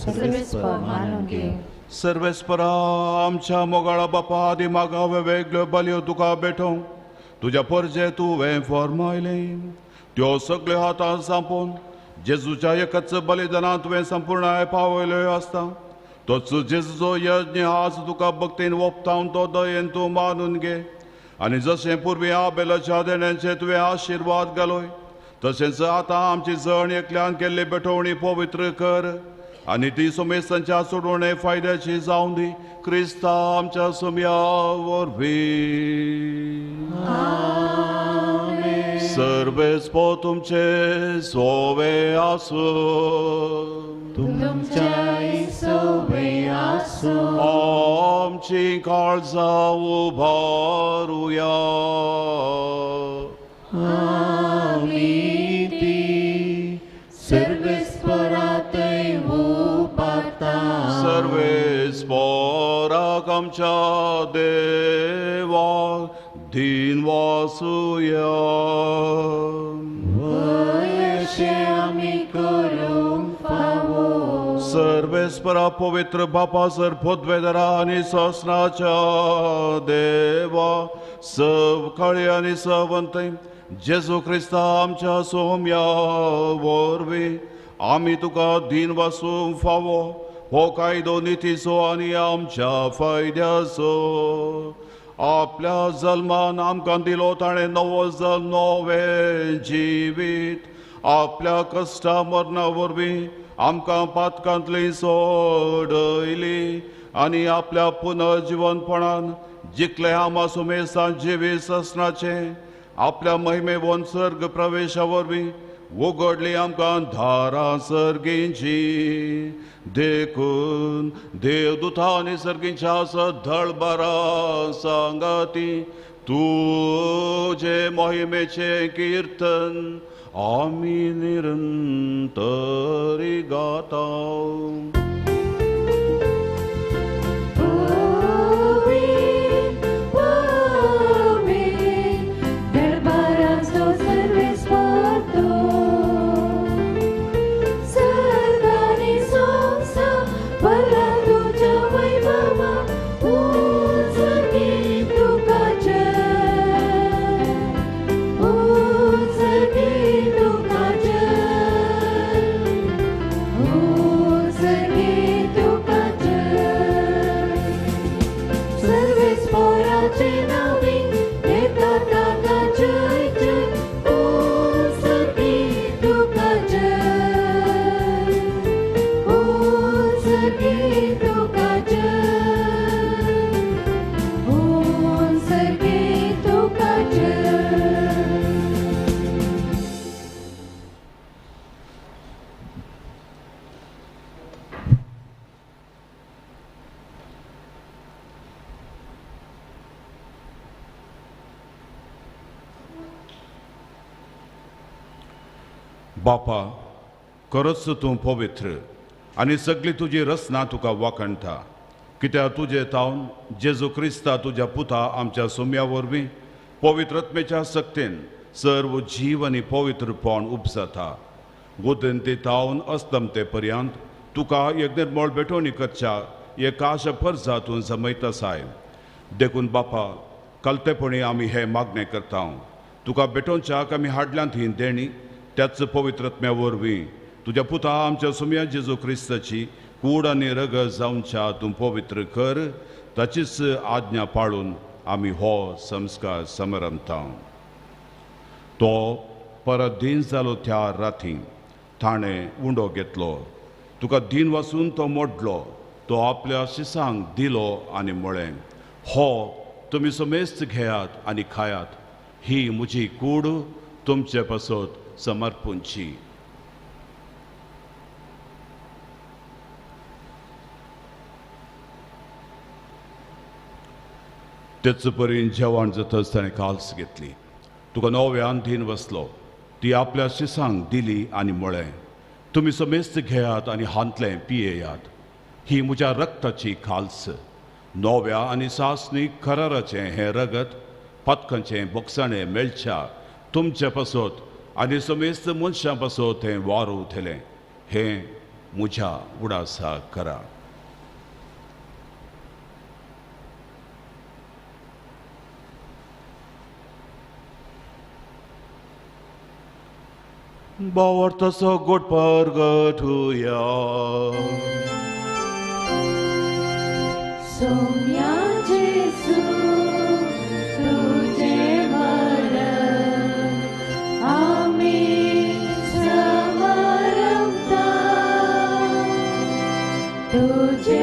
सर्वेस्पर मानून घेवं. सर्वेस्परा आमच्या मोगाळा बापा आदी मागावे वेगळ्यो बलयो तुका भेटोवंक तुज्या परजे तुवें फॉर्मायलें त्यो सगळ्यो हातान सांपोवन जेजूच्या एकच बलिदानांत तुवें संपूर्णाय पावयल्यो आसता. तोच जेजूचो यज्ञ आज तुका भक्तीन ओपतावन तो दयेन तूं मानून घे आनी जशें पुर्वी आबेलाच्या देण्यांचे तुवें आशिर्वाद घालोय तशेंच आतां आमची जण एकल्यान केल्ली भेटवणी पवित्र कर आनी ती सोमेस्तांच्या सोडवणे फायद्याची जावं दी क्रिस्ता आमच्या सोम्या वरवीं. सर्वेस पो तुमचे सोवे आसूं तुमच्याय सोवे आसूं. आमची काळजां उबारुया आमी ती सर्वेस्परातय उबारता. सर्वेस्पराक आमच्या देवाक दीन वासुया. अशें आमी करूंक फावो. सर्वेस्परा पवित्र बापा सर पदवेदरा आनी सोसनाच्या देवा सब काळी आनी सवंतय जेजू क्रिस्ता आमच्या सोम्या वरवीं आमी तुका दीन वासूंक फावो हो कायदो नितीचो आनी आमच्या फायद्याचो. आपल्या जल्मान आमकां दिलो ताणें नवो जल्म नवें जिवीत आपल्या कश्टा मरणा वरवीं आमकां पातकांतली सोडयली आनी आपल्या पुनर्जिवनपणान जिखले आमा सुमेसान जिवीत ससनाचें आपल्या महिमेवन सर्ग प्रवेशा वरवीं उगडली आमकां धारां सर्गींची. देखून देवदूता आनी सर्गींच्या सदळबारा सांगाती तुजे मोहिमेचें किर्तन आमी निरंतरी गाता. बापा खरोच तूं पवित्र आनी सगळी तुजी रचना तुका वाखणटा कित्याक तुजे तावन जेजू क्रिस्ता तुज्या पुता आमच्या सोम्या वरवीं पवित्रत्मेच्या सक्तेन सर्व जीव आनी पवित्रपण उपजाता. उदंते तावन अस्तमते पर्यंत तुका एक निर्मळ भेटवणी करच्या एकाश फर्जा तूं जमयत आसाय. देखून बापा कलतेपणी आमी हें मागणें करता तुका भेटोवच्याक आमी हाडल्यांत ही देणी त्याच पवित्रत्म्या वरवीं तुज्या पुता आमच्या सुम्या जेजू क्रिस्ताची कूड आनी रगत जावच्या तूं पवित्र कर ताचीच आज्ञा पाळून आमी हो संस्कार समरमता. तो परत दीन जालो त्या राती ताणें उंडो घेतलो तुका दीन वासून तो मोडलो तो आपल्या शिसांक दिलो आनी म्हळें हो तुमी समेस्त घेयात आनी खायात ही म्हजी कूड तुमचे पासत समर्पूंची. तेच परीन जेवण जातच ताणें काल्स घेतली तुका नव्यान दीन बसलो ती आपल्या शिसांक दिली आनी म्हळें तुमी समेस्त घेयात आनी हांतलें पियेयात ही म्हज्या रक्ताची खाल्स नव्या आनी सासणी कराराचें हें रगत पातकांचें बोगसाणें मेळच्या तुमचे पासत आनी समेस्त मनशां पासत हें वारू उठलें हें म्हज्या उडासा करा. भावार्थाचो गोड परगटुया. सोम्या जेजू तुझे मरण आमी समरमता, तुझे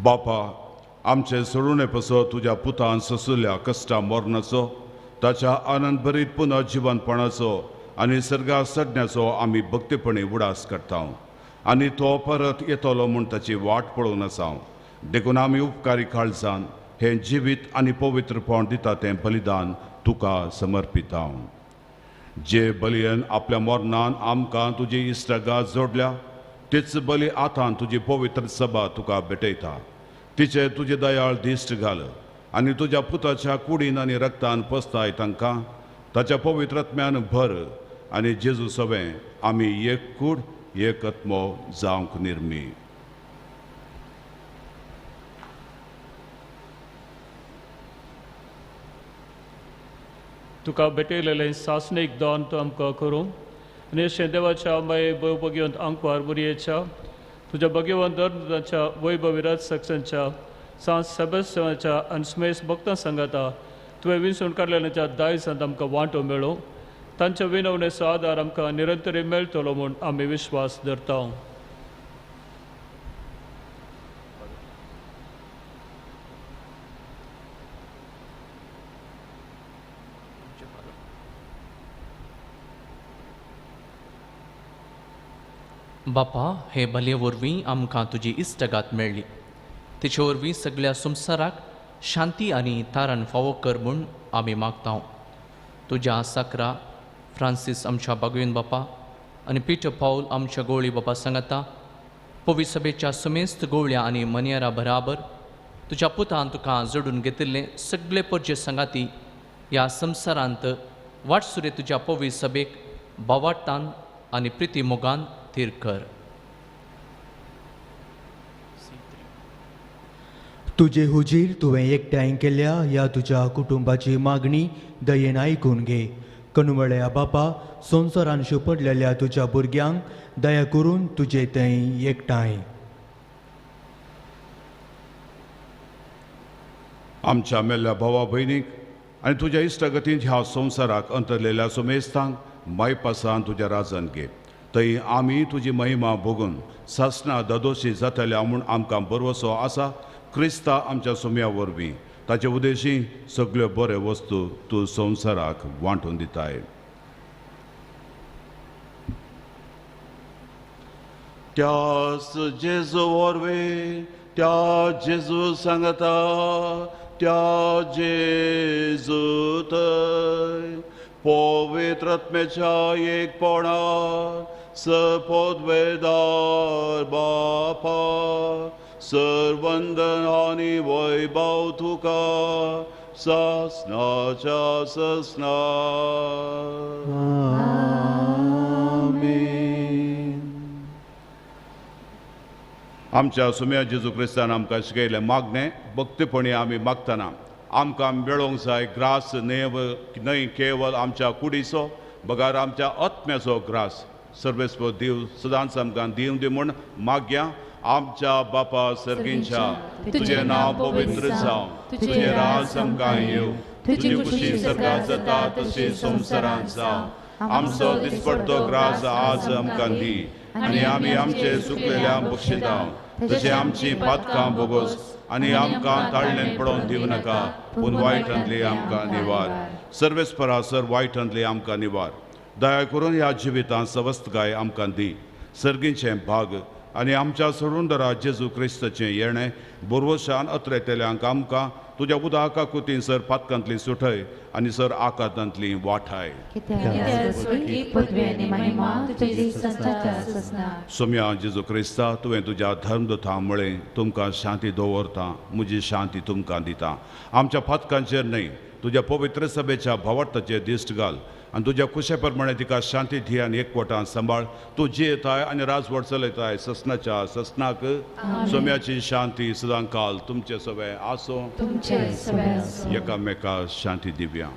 बापा, आमचे सोडूने पसो तुज्या पुतान सोंसुल्ल्या कश्टा मरणाचो, ताच्या आनंदभरीत पुनर्जिवनपणाचो आनी सर्गा चडण्याचो आमी भक्तीपणी उडास करता आनी तो परत येतलो म्हूण ताची वाट पळोवन आसा. देखून आमी उपकारी काळजान हें जिवीत आनी पवित्रपण दिता तें बलिदान तुका समर्पिता. जे बलियन आपल्या मरणान आमकां तुजी इश्टागात जोडल्या तीच बली आतां तुजी पवित्र सभा तुका भेटयता. तिचे तुजे दयाळ दिश्ट घाल आनी तुज्या पुताच्या कुडीन आनी रक्तान पसताय तांकां ताच्या पवित्र आत्म्यान भर आनी जेजू सवें आमी एक कूड एक आत्मो जावंक निर्मी. तुका भेटयलेलें सासणीक दान तूं आमकां करूं आनी अशें देवाच्या माये भोवभगवंत आंकवार बुरयेच्या तुज्या भगवंत धर्मदाच्या वैभविराज सक्सांच्या सांत सेबेस्टियनाच्या आनी स्मेस भक्तां सांगाता तुवें विंचून काडलेल्याच्या दायजांत आमकां वांटो मेळो. तांच्या विनवणेचो आदार आमकां निरंतरी मेळटलो म्हूण आमी विश्वास धरता. बापा, हे बलये वरवीं आमकां तुजी इश्टागात मेळ्ळी. तिचे वरवीं सगळ्या संवसाराक शांती आनी तारण फावो कर म्हूण आमी मागता. तुज्या साकरा फ्रांसीस आमच्या बागवेन बापा आनी पिटर पावल आमच्या गोवळी बापा सांगाता पवी सभेच्या समेस्त गोवळ्या आनी मनियरा बराबर तुज्या पुतान तुका जोडून घेतिल्ले सगळे परजे सांगाती ह्या संवसारांत वाटसुरे तुज्या पवी सभेक बावाटान आनी प्रिती मोगान थीर कर. तुजे हुजीर तुवें एकठांय केल्या ह्या तुज्या कुटुंबाची मागणी दयेन आयकून घे. कनुवळ्या बापा, संवसारान शिंपडलेल्या तुज्या भुरग्यांक दया करून तुजे थंय एकठांय. आमच्या मेल्ल्या भावा भयणीक आनी तुज्या इश्टागतींत ह्या संवसाराक अंतरलेल्या सुमेस्तांक मायपासान तुज्या राजान घे. थंय आमी तुजी महिमा भोगून सासणा ददोशी जातल्या म्हूण आमकां भरवसो आसा. क्रिस्ता आमच्या सोम्या वरवीं ताचे उदेशी सगल्यो बऱ्यो वस्तू तूं संवसाराक वांटून दिताय. त्याच जेजू वरवीं, त्या जेजू सांगता, त्या जेजू थंय पवित्र आत्म्याच्या एकपणा सपदवेदार बापा सर्वंदन आनी वैभव तुका सासणाच्या सासणा. आमेन. आमच्या सुम्या जेजू क्रिस्तान आमकां शिकयलें मागणें भक्तीपणी आमी मागतना आमकां मेळोंक जाय ग्रास न्हय केवल आमच्या कुडीचो बगार आमच्या आत्म्याचो ग्रास सर्वेस्पर देव सदांच आमकां दिवं दी म्हूण मागया. आमच्या बापा सर्गींच्या, तुजें नांव पवित्र जावं, तुजें राज आमकां येवं, तुजी खुशी सर्गांत जाता तशी संवसारांत जावं. आमचो दिसपडतो ग्रास आज आमकां दी आनी आमी आमचे चुकलेल्या बक्षितां तशें आमची पातकां भोगोस आनी आमकां ताळणेन पडोवन दिवं नाका, पूण वायटांतली आमकां निवार. सर्वेस्परा सर वायटांतली आमकां निवार. दया करून ह्या जिवितांत सवस्तकाय आमकां दी. सर्गीचें भाग आनी आमच्या सोडूनदारा जेजू क्रिस्ताचें येणें बोरवशान अत्रेतल्यांक आमकां तुज्या उदाका कुतीन सर पातकांतली सुठय आनी सर आकांतांतली वाठाय. सोम्या जेजू क्रिस्ता, तुवें तुज्या धर्मदूता म्हळें, तुमकां शांती दवरता, म्हजी शांती तुमकां दिता. आमच्या पातकांचेर न्हय, तुज्या पवित्र सभेच्या भावार्थाचेर दिश्ट घाल आनी तुज्या खुशे प्रमाणे तिका शांती दी आनी एकवटान सांबाळ. तूं जियेताय आनी राजवट चलयताय ससनाच्या ससनाक. सोम्याची शांती सदां काल तुमचे सवे आसूं. एकामेका शांती दिवया.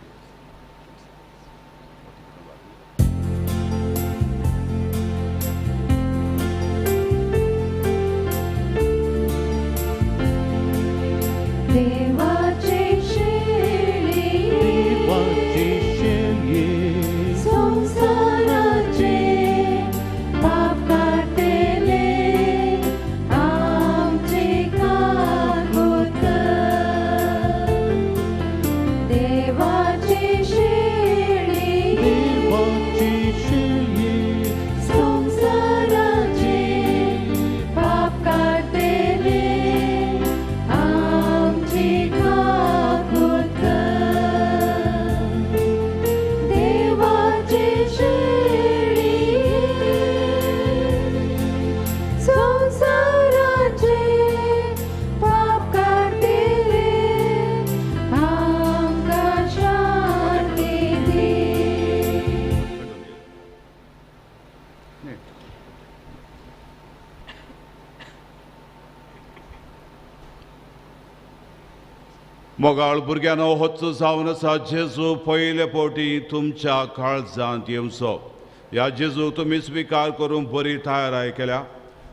मोगाळ भुरग्यांनो, होच जावन आसा जेजू पयले फावटी तुमच्या काळजांत येवचो. ह्या जेजू तुमी स्विकार करूंक बरी तयाराय केल्या.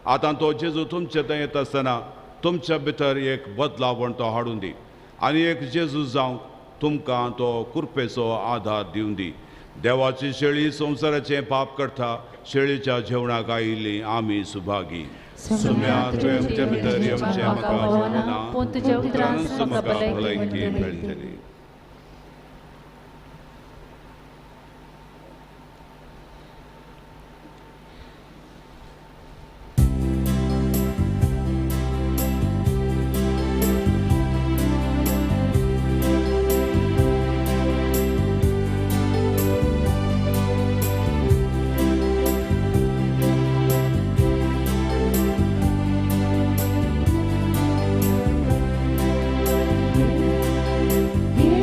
आतां तो जेजू तुमचे थंय येता आसतना तुमच्या भितर एक बदलावण तो हाडून दी आनी एक जेजू जावंक तुमकां तो कृपेचो आदार दिवन दी. देवाची शेळी संवसाराचें पाप करता, शेळीच्या जेवणाक आयिल्ली आमी सुभागी. सोम्या, तुवें आमच्या भितर येवचें म्हाका फावना, पूण तुज्या उतरान म्हाका भलायकी मेळटली. Yeah.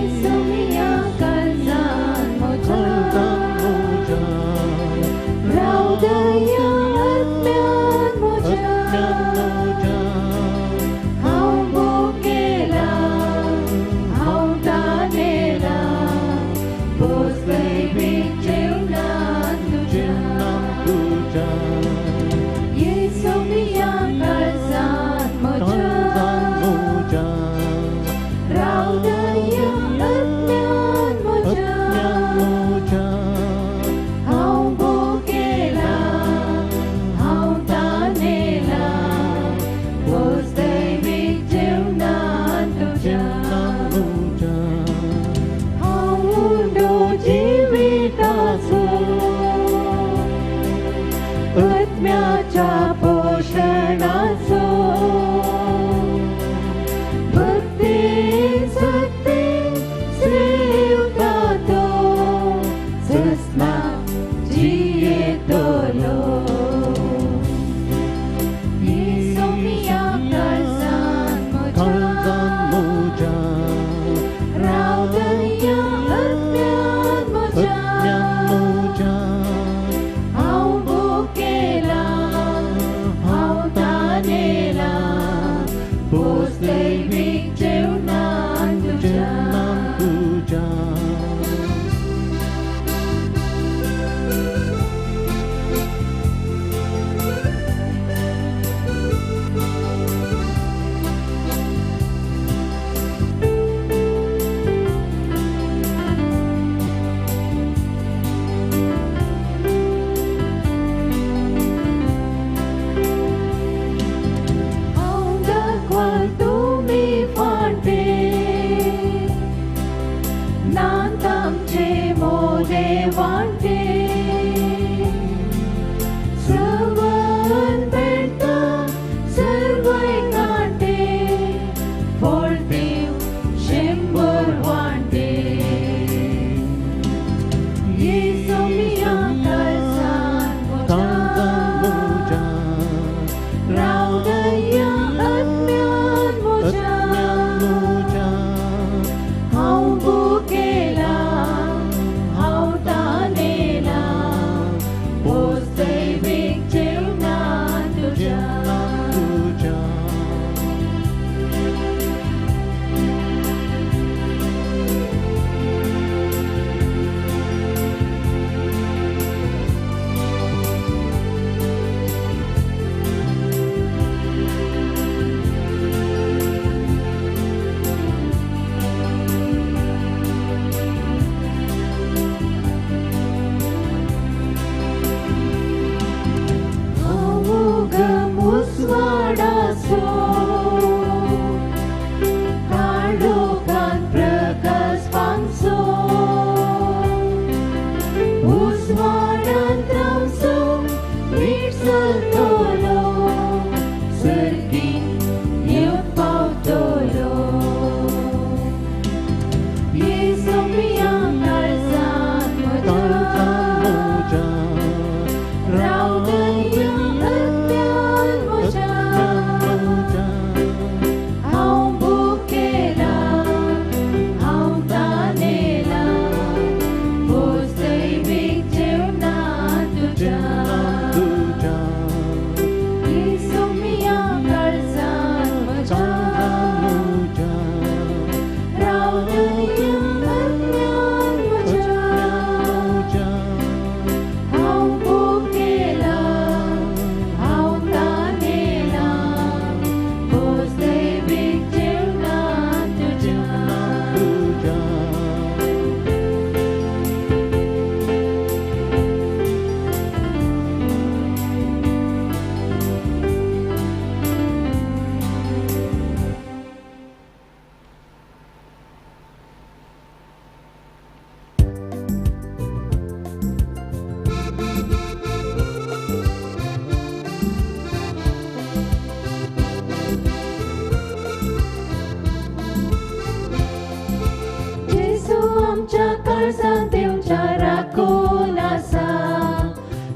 काळजांत येवच्या राखून आसा.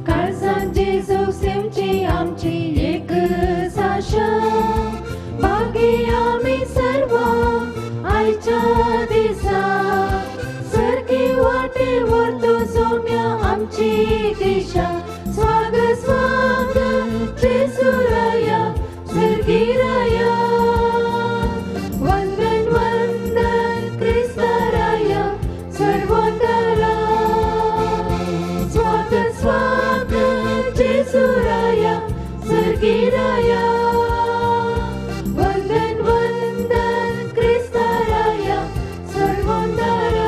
काळजांत जेजूक सेवची आमची एक आशा. बागी आमी सर्वां आयच्या दिसा. सारकी वाटे व्हरतो सोम्या आमची दिशा. स्वागत स्वागत जेजू राया सर्गी राया. वंदन वंदन क्रिस्ता राया सर्वोत्तरा. स्वागत स्वागत जेजू राया सर्गी राया. वंदन वंदन क्रिस्ता राया सर्वोत्तरा.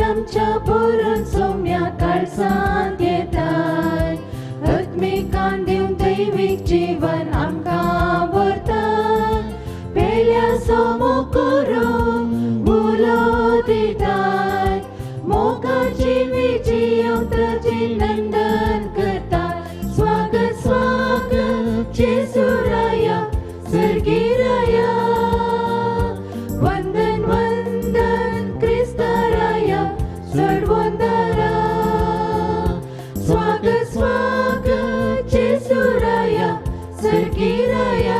आमच्या भरून सोम्या काळजांत येताय. आत्मिकान दिवन दैवीक जीवन आमकां व्हरताय. पेल्या सोमो करून उलो दिताय. मोगाची विजय ताची नंदन करताय. स्वागत स्वागत जेजू राया सर्गी राया. वंदन वंदन क्रिस्ता राया सर्वोत्तरा. स्वागत स्वागत जेजू राया सर्गी राया.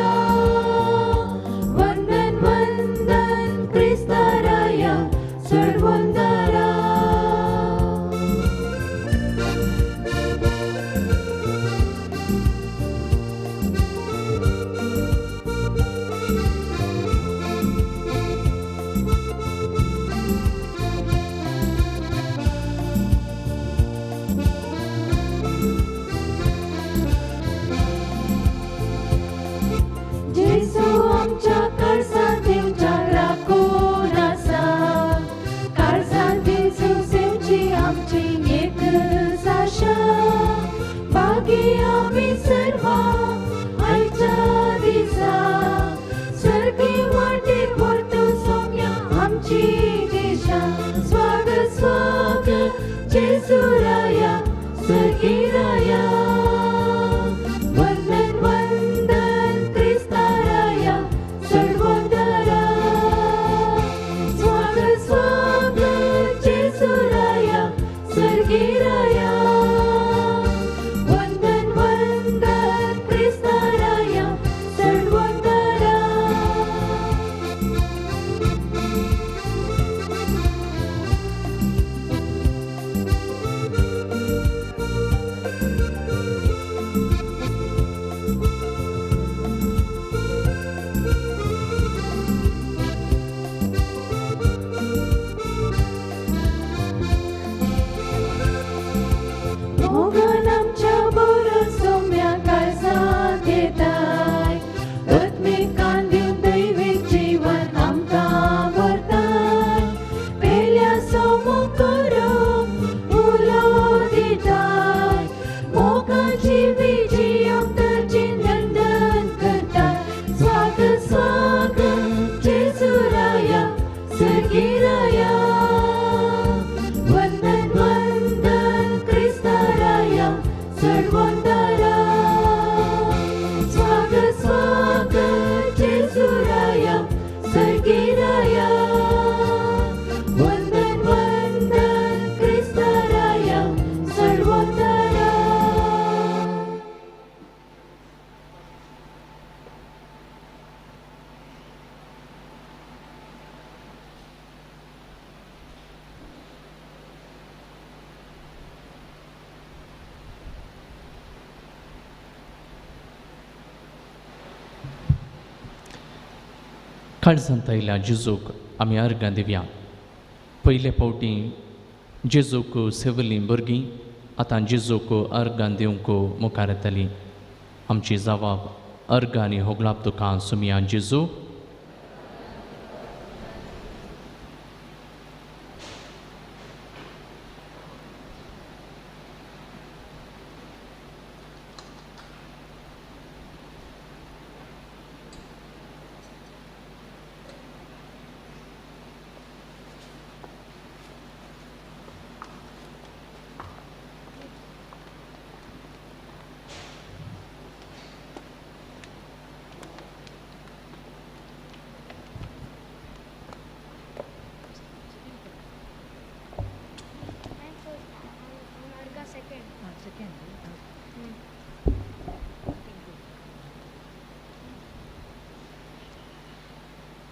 वंदन वंदन क्रिस्ता राया सर्वोत्तरा. जेजू आमच्या काळजांत येवच्या राखून आसा. काळजांत जेजू सेवची आमची एक आशा. बागी आमी सर्वां आयच्या दिसा. सर्गी वाटेक व्हरतो सोम्या आमची दिशा. स्वागत स्वागत जेजू राया सर्गी राया. वंदन वंदन क्रिस्ता राया सर्वोत्तरा. स्वागत स्वागत जेजू राया सर्गी राया. वंदन वंदन क्रिस्ता राया सर्वोत्तरा. मोगान आमच्या भरून सोम्या काळजांत येताय. आत्मिकान दिवन दैवीक जीवन आमकां व्हरताय. पेल्या सोमो करून उलो दिताय. मोगाची विजय ताची नंदन करताय. स्वागत स्वागत जेजू राया सर्गी राया. वंदन वंदन क्रिस्ता राया सर्वोत्तरा. स्वागत स्वागत जेजू राया सर्गी राया. वंदन वंदन क्रिस्ता राया सर्वोत्तरा. काळजांत आयिल्ल्या जेजूक आमी अर्गां दिवया. पयले फावटी जेजूक सेवलीं भुरगीं आतां जेजूक अर्गां दिवंक मुखार येतलीं. आमची जवाब अर्गां आनी होगळाप तुका सुमया जेजू.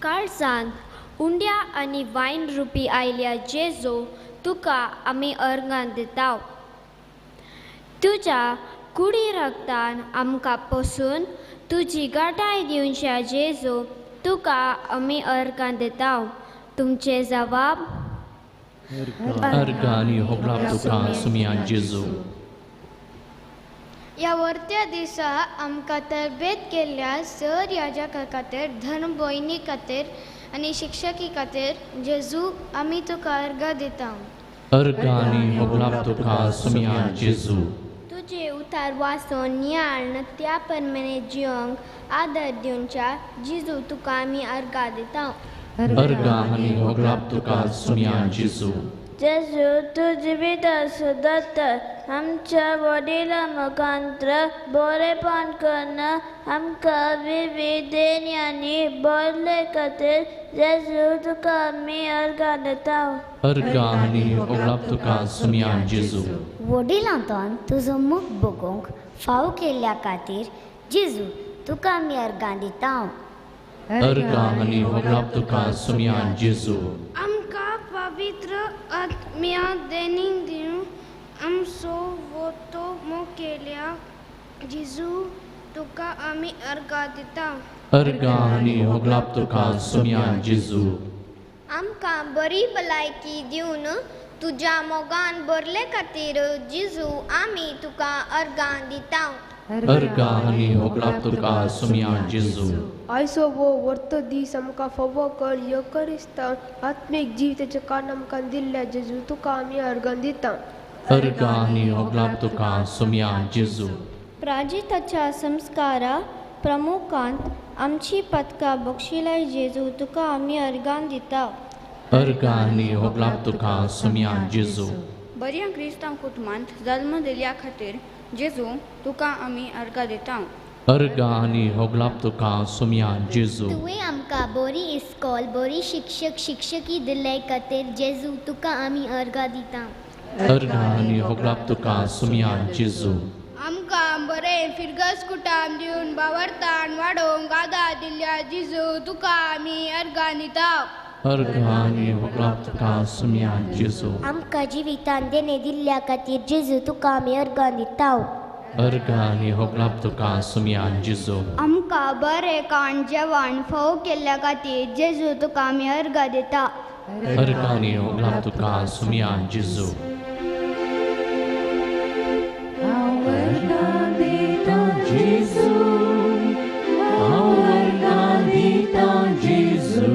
काळजांत उंड्या आनी वायन रुपी आयल्या जेजू तुका आमी अर्गां दिता. तुज्या कुडी रगतान आमकां पसून तुजी गाठाय दिवच्या जेजू तुका आमी अर्गां दिता. तुमचे जवाब अर्गां आनी होगडाप तुका सुमया जेजू. ह्या वर्त्या दिसा आमकां तरबेत केल्ल्या सर याजका खातीर, धर्म भयणी खातीर आनी शिक्षकी खातीर जेजू आमी तुका अर्गां दिता. अर्गां आनी होगडाप तुका सुमया जेजू. तुजे उतार वाचून नियाळ त्या प्रमाणे जिवंक आदर दिवच्या जेजू तुका आमी अर्गां दिता. अर्गां आनी होगडाप तुका सुमया जेजू. जेजू तूं जिवीत आसो दोतोर, आमच्या वडिलां मुखांत्र बरेपण करून आमकां विवीध देण्यांनी भरले खातीर जेजू तुका आमी अर्गां दिता. अर्गां आनी होगडाप तुका सुमया जेजू. वडिलांतून तुजो मुख बगोवंक फाव केल्ल्या खातीर जेजू तुका आमी अर्गां दिता. अर्गां आनी होगडाप तुका सुमया जेजू. आमकां पवित्र आत्म्या देणी दिवन आमचो वोतो मोकेल्या जेजू तुका आमी अर्गां दिता. अर्गां आनी होगडाप तुका सुमया जेजू. आमकां बरी भलायकी दिवन तुज्या मोगान भरले खातीर जेजू आमी तुका अर्गां दिता. अर्गां आनी होगडाप तुका सुमया जेजू. आयचो हो वर्तो दीस आमकां फावो कर येवकरिस्तांव आत्मीक जिविताचें कारण आमकां दिल्ल्या जेजू तुका आमी अर्गां दिता. अर्गां आनी होगडाप तुका सुमया जेजू. प्राजिताच्या संस्कारा प्रमुखांत आमची पदकां बक्षिलाय जेजू तुका आमी अर्गां दिता. अर्गां आनी होगडाप तुका सुमया जेजू. बऱ्या क्रिस्तांव कुटुंबांत जल्म दिल्या खातीर जेजू तुका आमी अर्गां दिता. अर्गां आनी होगडाप तुका सुमया जेजू. तुवें आमकां बरी इस्कॉल, बरी शिक्षक शिक्षकी दिल्ले खातीर जेजू तुका आमी अर्गां दिता. अर्गां आनी होगडाप तुका सुमया जेजू. आमकां बरें फिरगस कुटाम दिवन बावरतान वाडोवंक आदार दिल्ल्या जेजू तुका आमी अर्गां दिता. अर्गां आनी होगडाप तुका सुमया जेजू. आमकां जिवितान देणे दिल्ल्या खातीर जेजू तुका आमी अर्गां दिता. अर्गां आनी होगडाप तुका सुमया जेजू. आमकां बरें काण जेवण फोव केल्ल्या खातीर जेजू तुका आमी अर्गां दिता. अर्गां आनी होगडाप तुका सुमया जेजू. हांव अर्गां दिता जेजू, हांव अर्गां दिता जेजू,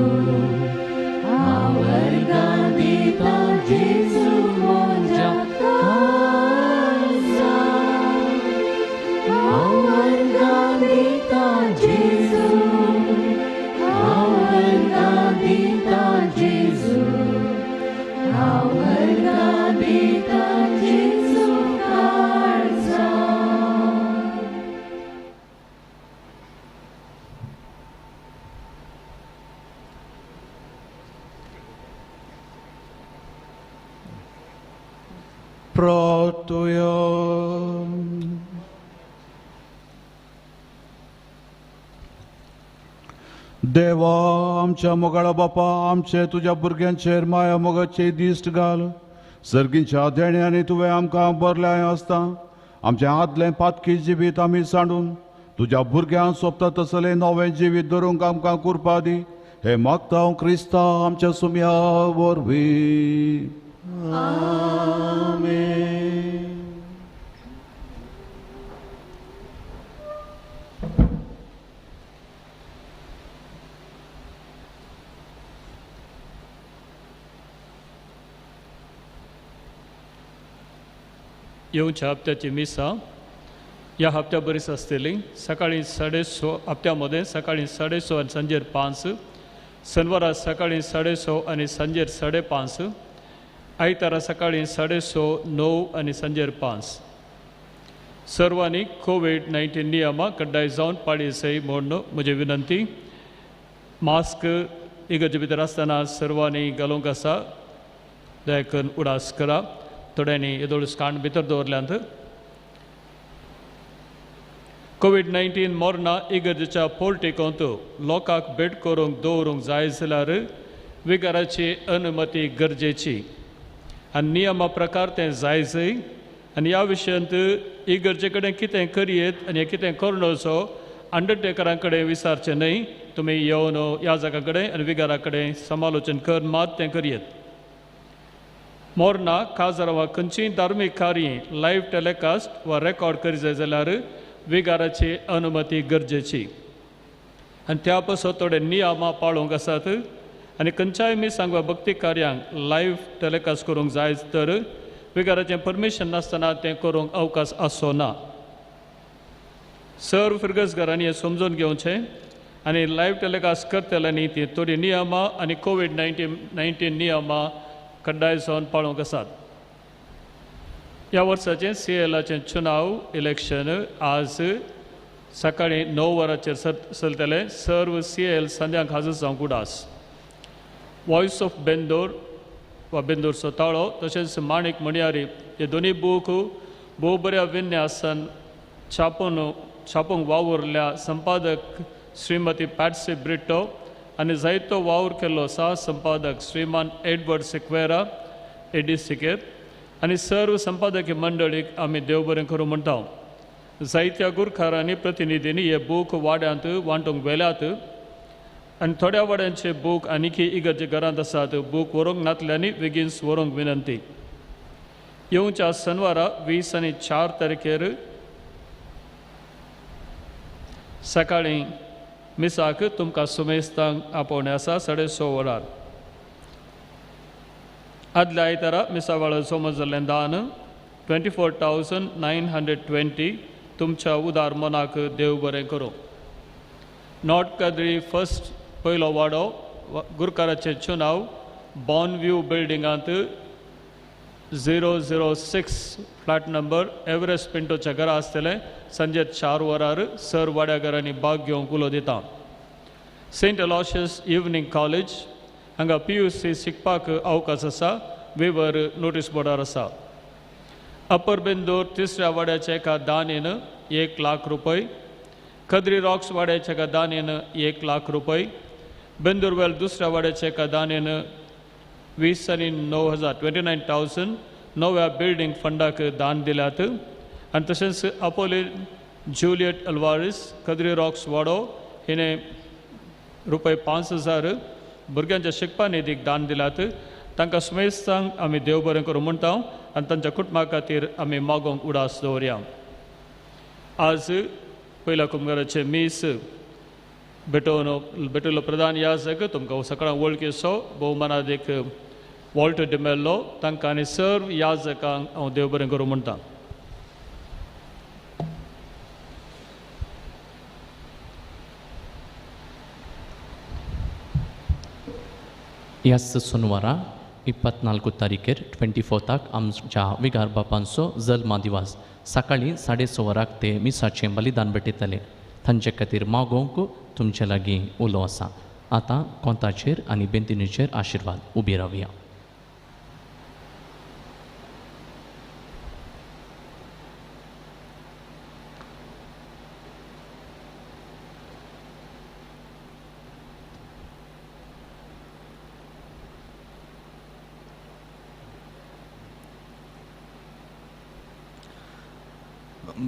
हांव अर्गां दिता जेजू म्हज्या काळजा. हांव अर्गां दिता जेजू, हांव अर्गां दिता जेजू, हांव अर्गां दिता जेजू काळजा. प्रार्थुया. देवा आमच्या मोगाळा बापा, आमचे तुज्या भुरग्यांचेर माया मोगाची दिश्ट घाल. सर्गीच्या देण्यांनी तुवें आमकां बरलें आसता आमचें आदलें पातकी जिवीत आमी सांडून तुज्या भुरग्यांक सोंपता तसलें नवें जिवीत धरूंक आमकां कुरपा दी. हें मागता हांव क्रिस्ता आमच्या सुमया वरवीं. आमेन. येवच्या हप्त्याची मिसां ह्या हप्त्या बरीच आसतली. सकाळी 6:30 हप्त्यामध्ये सकाळी 6:30 आनी सांजेर 5, शनिवारा सकाळी 6:30 आनी सांजेर 5:30, आयतारा सकाळी 6:30, 9 आनी सांजेर 5. सर्वांनी कोवीड-19 नियमां कड्डाय जावन पाळी सय म्हूण म्हजी विनंती. मास्क इगर्जे भितर आसतना सर्वांनी घालूंक आसा, दया करून उडास करा. थोड्यांनी येदोळ कांड भितर दवरल्यांत. कोवीड-19 मोरना इगर्जेच्या पोर्टिकोंत लोकांक भेट करूंक दवरूंक जाय जाल्यार विगाराची अनुमती गरजेची आनी नियमा प्रकार तें जायजय आनी ह्या विशयांत इगर्जे कडेन कितें करयेत आनी कितें करणचो अंडरटेकरां कडेन विचारचें न्हय. तुमी येवन ह्या जागा कडेन आनी विगारा कडेन समालोचन कर मात तें करयेत. मोरना काजार वा खंयचीय धार्मीक कार्य लायव्ह टेलिकास्ट वा रेकॉर्ड करी जाय जाल्यार विगाराची अनुमती गरजेची आनी त्या पासत थोडे नियमां पाळूंक आसात आनी खंयच्याय मिसांक वा भक्ती कार्यांक लायव्ह टेलिकास्ट करूंक जाय तर विगाराचें परमिशन नासतना तें करूंक अवकाश आसचो ना. सर्व फिरगजघरांनी हें समजून घेवचें आनी लायव्ह टेलिकास्ट करतल्यांनी ती थोडीं नियमां आनी कोवीड-19 नियमां कड्डाय जावन पाळूंक आसात. ह्या वर्साचें सीएलाचें चुनाव इलेक्शन आज सकाळीं 9 वरांचेर चलतलें. सर्व सीएल संध्यांक हाजीर जावंक उडास. वॉयस ऑफ बेंदोर वा बेंदोरचो ताळो तशेंच माणिक मणयारी हे दोनूय बूक भोव बऱ्या विन्यासान छापूंक वावुरल्या संपादक श्रीमती पॅट्सी ब्रिट्टो आनी जायतो वावर केल्लो सह संपादक श्रीमान एडवर्ड सिक्वेरा एडी सिकेर आनी सर्व संपादकी मंडळीक आमी देव बरें करूं म्हणटा. जायत्या गुरखारांनी प्रतिनिधींनी हे बूक वाड्यांत वांटूंक व्हेल्यात आनी थोड्या वाड्यांचे बूक आनीकी इगर्जे घरांत आसात. बूक व्हरूंक नातल्यांनी बेगीन व्हरूंक विनंती. येवच्या शनवारा 20 आनी 4 तारखेर सकाळीं मिसाक तुमकां सुमेस्तांक आपोवणें आसा 6:30 वरार. आदल्या आयतारा मिसा वेळार जमा जाल्लें दान 24,920 तुमच्या उदार मनाक देव बरें करूं. नॉर्थ कादरी फर्स्ट पयलो वाडो गुरकाराचें चुनाव बॉन व्यू बिल्डिंगांत 006 फ्लॅट नंबर एवरेस्ट पिंटोच्या घरा आसतलें. सांजे 4 वरार सर वाड्या घरांनी भाग घेवंक उलो दिता. सेंट एलॉशियस इवनींग कॉलेज हांगा PUC शिकपाक अवकाश आसा. वेवर नोटीस बोर्डार आसा. अपर बेंदूर तिसऱ्या वाड्याच्या एका दानेन 1 लाख रुपये, खद्री रॉक्स वाड्याच्या एका दानेन 1 लाख रुपये, बेंदूरवेल दुसऱ्या वाड्याच्या एका दानेन 29,000 29,000 नव्या बिल्डींग फंडाक दान दिल्यात. आनी तशेंच अपोली जुलियट अल्वारीस खद्री रॉक्स वाडो हिणें रुपये 5,000 भुरग्यांच्या शिकपा निधीक दान दिल्यात. तांकां सुमेस्तांक आमी देव बरें करूं म्हणटा आनी तांच्या कुटुंबा खातीर आमी मागोवंक उडास दवरया. आज पयल्या कुमगाराचें मीस भेटोवन भेटयल्लो प्रधान याजक तुमकां सकाळ वळखीचो भोवमानादीक वॉल्टर डिमेल्लो तांकां आनी सर्व याजकांक हांव देव बरें करूं म्हणटा. ह्याच सोनवारा 24 तारखेर 24 आमच्या विगार बापांचो जल्मा दिवस सकाळीं 6:30 वराक ते मिसाचें बलिदान भेटयतले. तांचे खातीर मागोवंक तुमचे लागीं उलो आसा. आतां कोंताचेर आनी बेंतिनीचेर आशिर्वाद. उबी रावया.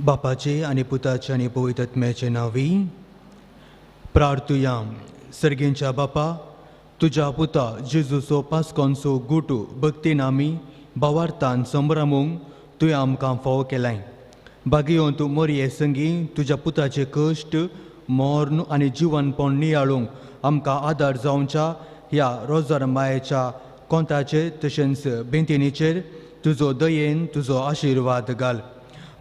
बापाचे आनी पुताचे आनी पवित्र आत्म्याचे नांवी प्रार्थुया. सर्गेंच्या बापा, तुज्या पुता जेजूचो पास्कोनचो गुटू भक्तीन आमी भावार्थान संभ्रमूंक तुवें आमकां फावो केलाय. बागेवन तूं मोरये संगी तुज्या पुताचे कश्ट मर्ण आनी जिवनपण नियाळूंक आमकां आदार जावच्या ह्या रोजार मायेच्या कोंताचेर तशेंच बेंतिनीचेर तुजो दयेन तुजो आशिर्वाद घाल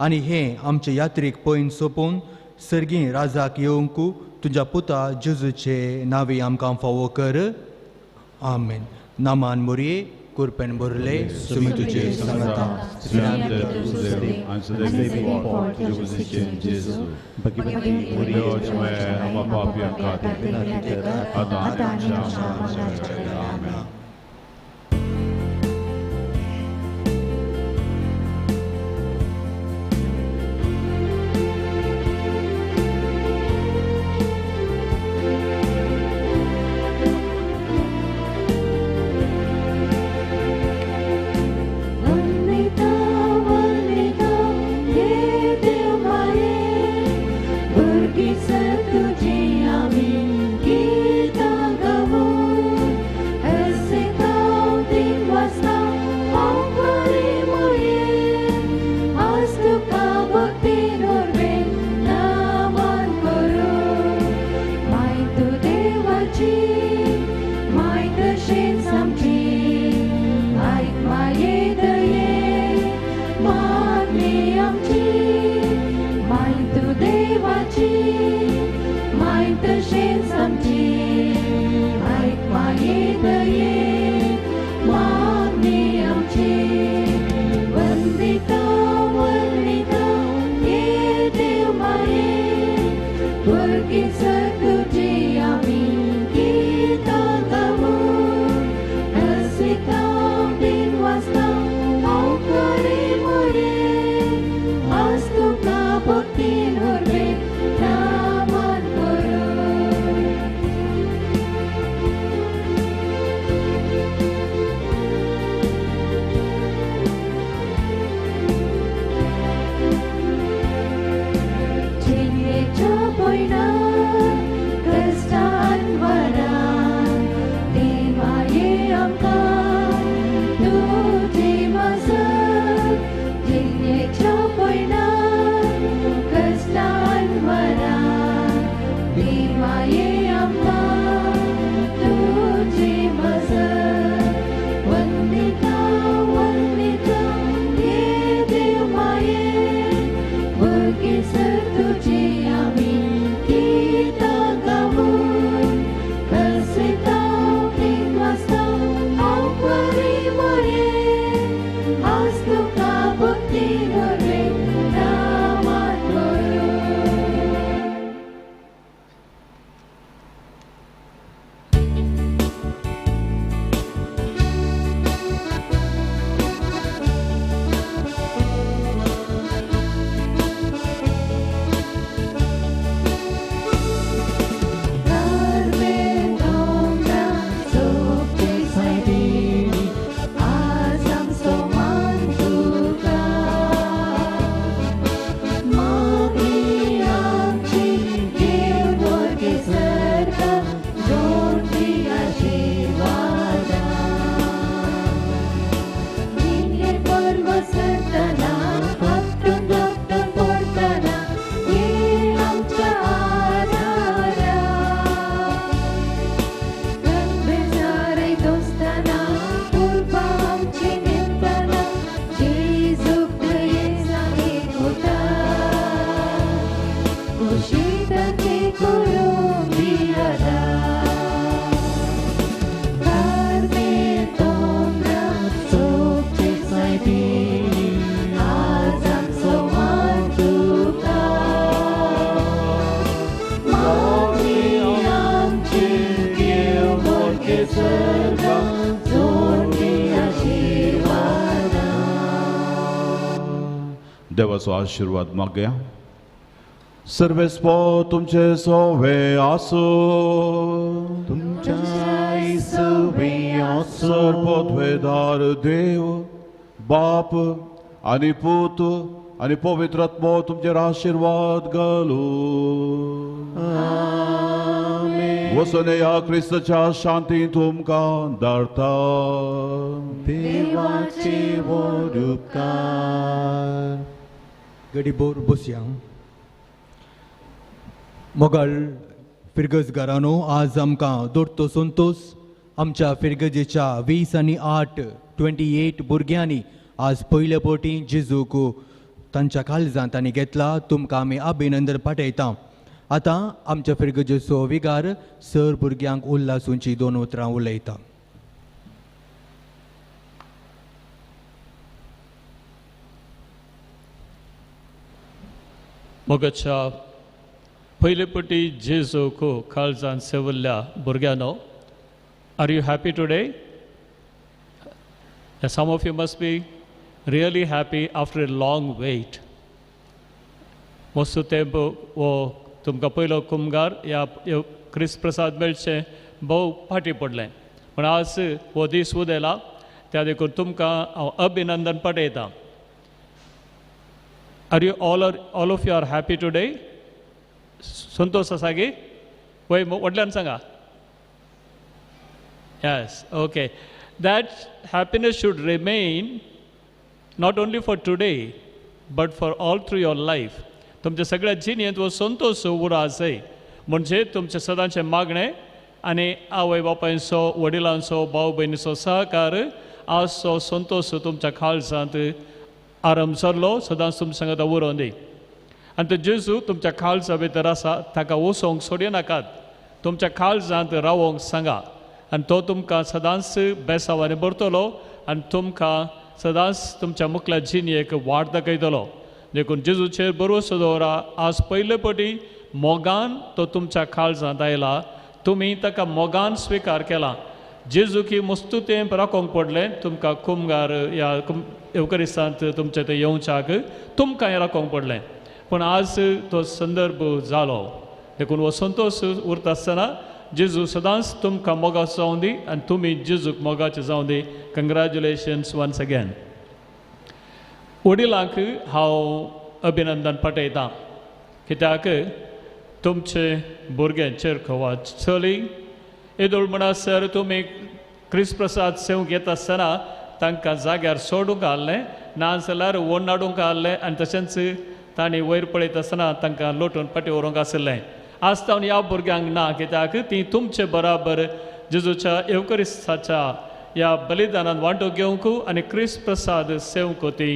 आनी हें आमचे यात्रीक पयन सोंपोवन सर्गीं राजाक येवंक तुज्या पुता जेजूचे नांवी आमकां फावो कर. आमेन. नामान मोरये कुरपेन भरले सुमी तुजे सांगता. तशेंच आमची आयक माये दये मागणी आमची वंदिता वर्णिता ये देव माये भुरगीं सर तुजी आमी गीतां गावून हसता बीन वाचता हांव करी मोरे आज तुका भक्तीन उर्बेन नामान करूं. जिणेच्या पयणान कश्टान वरान देवाये आमकां तुजी मजत. जिणेच्या पयणान कश्टान वरान देवाये आमकां तुजी मजत. वंदिता वंदिता ये देव माये भुरगीं सर तुजी आमी गीतां गावून हसता बीन वाचता हांव करी मोरे आज तुका भक्तीन उर्बेन नामान करूं. कार्मेल दोंगरा सोबचे सायबिणी आज आमचो मान तुका मागणी आमची देव भुरगे सरका जोडची आशिर्वादां. जिणें पर्व सरतना आपटून धापटून पडटना ये आमच्या आदारा. बेजारय दोस्ताना उर्बा आमची निमताना जेजूक दयेन एकवटा कुशीताची करूंक दियादा. कार्मेल दोंगरा सोबचे सायबिणी आज आमचो मान तुका मागणी आमची देव भुरगे सर्गां जोडणी आशिर्वादां. देवाचो आशिर्वाद मागया. सर्वेस्पो तुमचे सोवे आसूं. तुमच्याय सवे आसूं. सर्वोद्वेदार देव बाप आनी पूत आनी पवित्र आत्मो तुमचेर आशिर्वाद घालूं. वचून ह्या क्रिस्ताच्या शांती तुमकां धाडटा. देवाचे व्हड उपकार. गडीबोर बसया. मोगाळ फिरगजगारांनो, आज आमकां दोडतो संतोष आमच्या फिरगजेच्या 20 आनी 8 28 भुरग्यांनी आज पयले पवटी जेजूक तांच्या काळजांत तांणी घेतला. तुमकां आमी अभिनंदन पाठयता. आतां आमच्या फिरगजेचो विगार सर भुरग्यांक उल्हासूंची 2 उतरां उलयता. मोगाच्या पयले पटी जेजूक काळजान सेवल्ल्या भुरग्यांनो, are you happy today? Some of you must be really happy after a long wait. मस्तू तेंप हो तुमकां पयलो कुमगार ह्या क्रिस्त प्रसाद मेळचें भोव फाटीं पडलें, पूण आज हो दीस उदेला त्या देखून तुमकां हांव अभिनंदन पाठयतां. Are you all of you are happy today? Santosh आसा गी? वय व्हडल्यान सांगा. Yes, okay. That happiness should remain not only for today but for all through your life. तुमच्या सगळ्या जिणेंत हो संतोष उरो आसय म्हणजे तुमचें सदांचें मागणें आनी आवय बापायचो वडिलांचो भाव भयणीचो सहकार आज तो संतोष तुमच्या काळजांत आरंभ जाल्लो सदांच तुमच्या सांगता उरोवन दी. आनी तो जेजू तुमच्या काळजा भितर आसा, ताका वसोंक सोडय नाकात. तुमच्या काळजांत रावोंक सांगा आनी तो तुमकां सदांच बेसावानी भरतलो आनी तुमकां सदांच तुमच्या मुखल्या जिणेक वाट दाखयतलो. देखून जेजूचेर भरवंसो दवरा. आज पयले पटी मोगान तो तुमच्या काळजांत आयला, तुमी ताका मोगान स्विकार केला. जेजूकी मस्तू तेंप राखोवंक पडलें तुमकां कुमगार ह्या येवकरिस्तांत तुमचें तें येवच्याक तुमकां राखोवंक पडलें, पूण आज तो संदर्भ जालो. देखून हो संतोश उरता आसतना जेजू सदांच तुमकां मोगाचो जावं दी आनी तुमी जेजूक मोगाचें जावं दी. Congratulations once again. वडिलांक हांव अभिनंदन पाठयतां कित्याक तुमचे भुरगें चेरखो चली येदोळ म्हणसर तुमी क्रिस्प्रसाद सेवंक येता आसतना तांकां जाग्यार सोडूंक आहलें, ना जाल्यार ओड हाडूंक आहलें आनी तशेंच तांणी वयर पळयत आसतना तांकां लोटून फाटीं व्हरूंक आशिल्लें. आज तावन ह्या भुरग्यांक ना कित्याक ती तुमचे बराबर जेजूच्या येवकरिस्ताच्या ह्या बलिदानान वांटो घेवंक आनी क्रिस्त प्रसाद सेवंक ती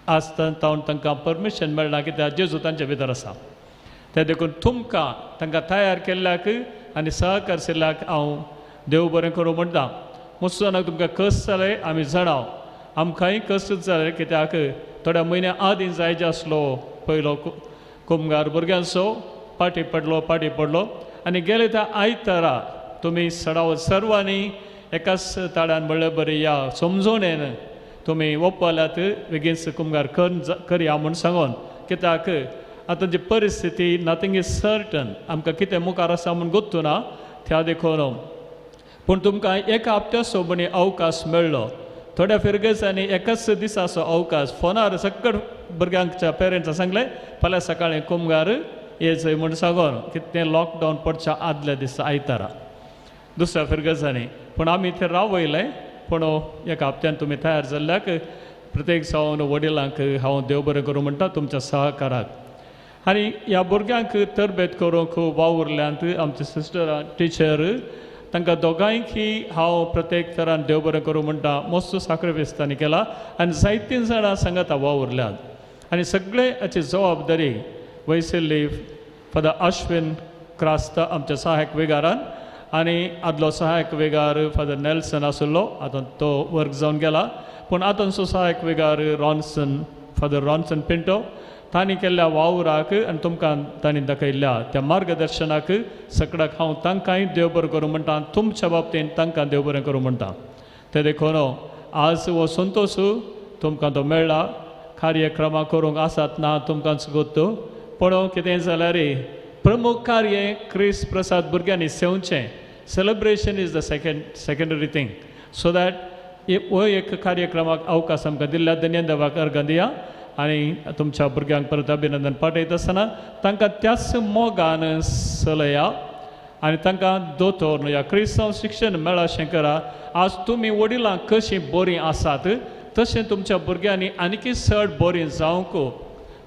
आज तावन तांकां परमिशन मेळना कित्याक जेजू तांचे भितर आसा. ते देखून तुमकां तांकां तयार केल्ल्याक आनी सहकार केल्ल्याक हांव देव बरें करूं म्हणटा. मुसलमानाक तुमकां कश्ट जालें आमी जाणाव, आमकांय कश्ट जालें कित्याक थोड्या म्हयन्या आदीं जायचे आसलो पयलो कुमगार भुरग्यांचो पाटी पडलो आनी गेले त्या आयतारा तुमी सडावत सर्वांनी एकाच ताळ्यान म्हणलें बरें ह्या समजोणेन तुमी ओपल्यात बेगीन कुमगार करया म्हूण सांगून कित्याक आतां जी परिस्थिती नथींग is certain, आमकां कितें मुखार आसा म्हूण गोत्तू ना त्या देखून. पूण तुमकां एका हप्त्याचो म्हणी अवकाश मेळ्ळो, थोड्या फिरगेजांनी एकाच दिसाचो अवकाश फोनार सकट भुरग्यांच्या पेरंट्सां सांगलें फाल्यां सकाळीं कुमगार येयचो म्हूण सांगून कितें लॉकडावन पडच्या आदल्या दिसा आयतारा दुसऱ्या फिरगजांनी. पूण आमी थंय रावयलें, पूण एका हप्त्यान तुमी तयार जाल्ल्याक प्रत्येक जावन वडिलांक हांव देव बरें करूं म्हणटा तुमच्या सहकाराक. आनी ह्या भुरग्यांक तरबेत करूंक वावुरल्यांत आमचे सिस्टरां टिचर तांकां दोगांयकी हांव प्रत्येक तरान देव बरें करूं म्हणटा. मस्त साक्रिफायस तांणी केला आनी जायतीं जाणां सांगाता वावुरल्यांत आनी सगळे हाची जबाबदारी वयसल्ली फादर अश्विन क्रास्ता आमच्या सहायक वेगारान आनी आदलो सहायक वेगार फादर नेल्सन आशिल्लो, आतां तो वर्क जावन गेला, पूण आतांचो सहायक वेगार रॉन्सन फादर रॉन्सन पिंटो तांणी केल्ल्या वावराक आनी तुमकां तांणी दाखयल्ल्या त्या मार्गदर्शनाक सगळ्याक हांव तांकांय देव बरें करूं म्हणटा, तुमच्या बाबतींत तांकां देव बरें करूं म्हणटा. ते देखून आज हो संतोश तुमकां तो मेळ्ळा. कार्यक्रमा करूंक आसात ना तुमकांच गोत्तो, पूण कितें जाल्यार प्रमुख कार्य क्रिस्त प्रसाद भुरग्यांनी सेवचें. Celebration is the secondary thing, so that हो एक कार्यक्रमाक अवकाश आमकां दिल्ल्या धन्यवाद अर्घ दिया आनी तुमच्या भुरग्यांक परत अभिनंदन पाठयता आसतना तांकां त्याच मोगान चलया आनी तांकां दोतोर ह्या क्रिस्तांव शिक्षण मेळाशें करा. आज तुमी वडिलां कशीं बरीं आसात तशें तुमच्या भुरग्यांनी आनीकय चड बरीं जावंक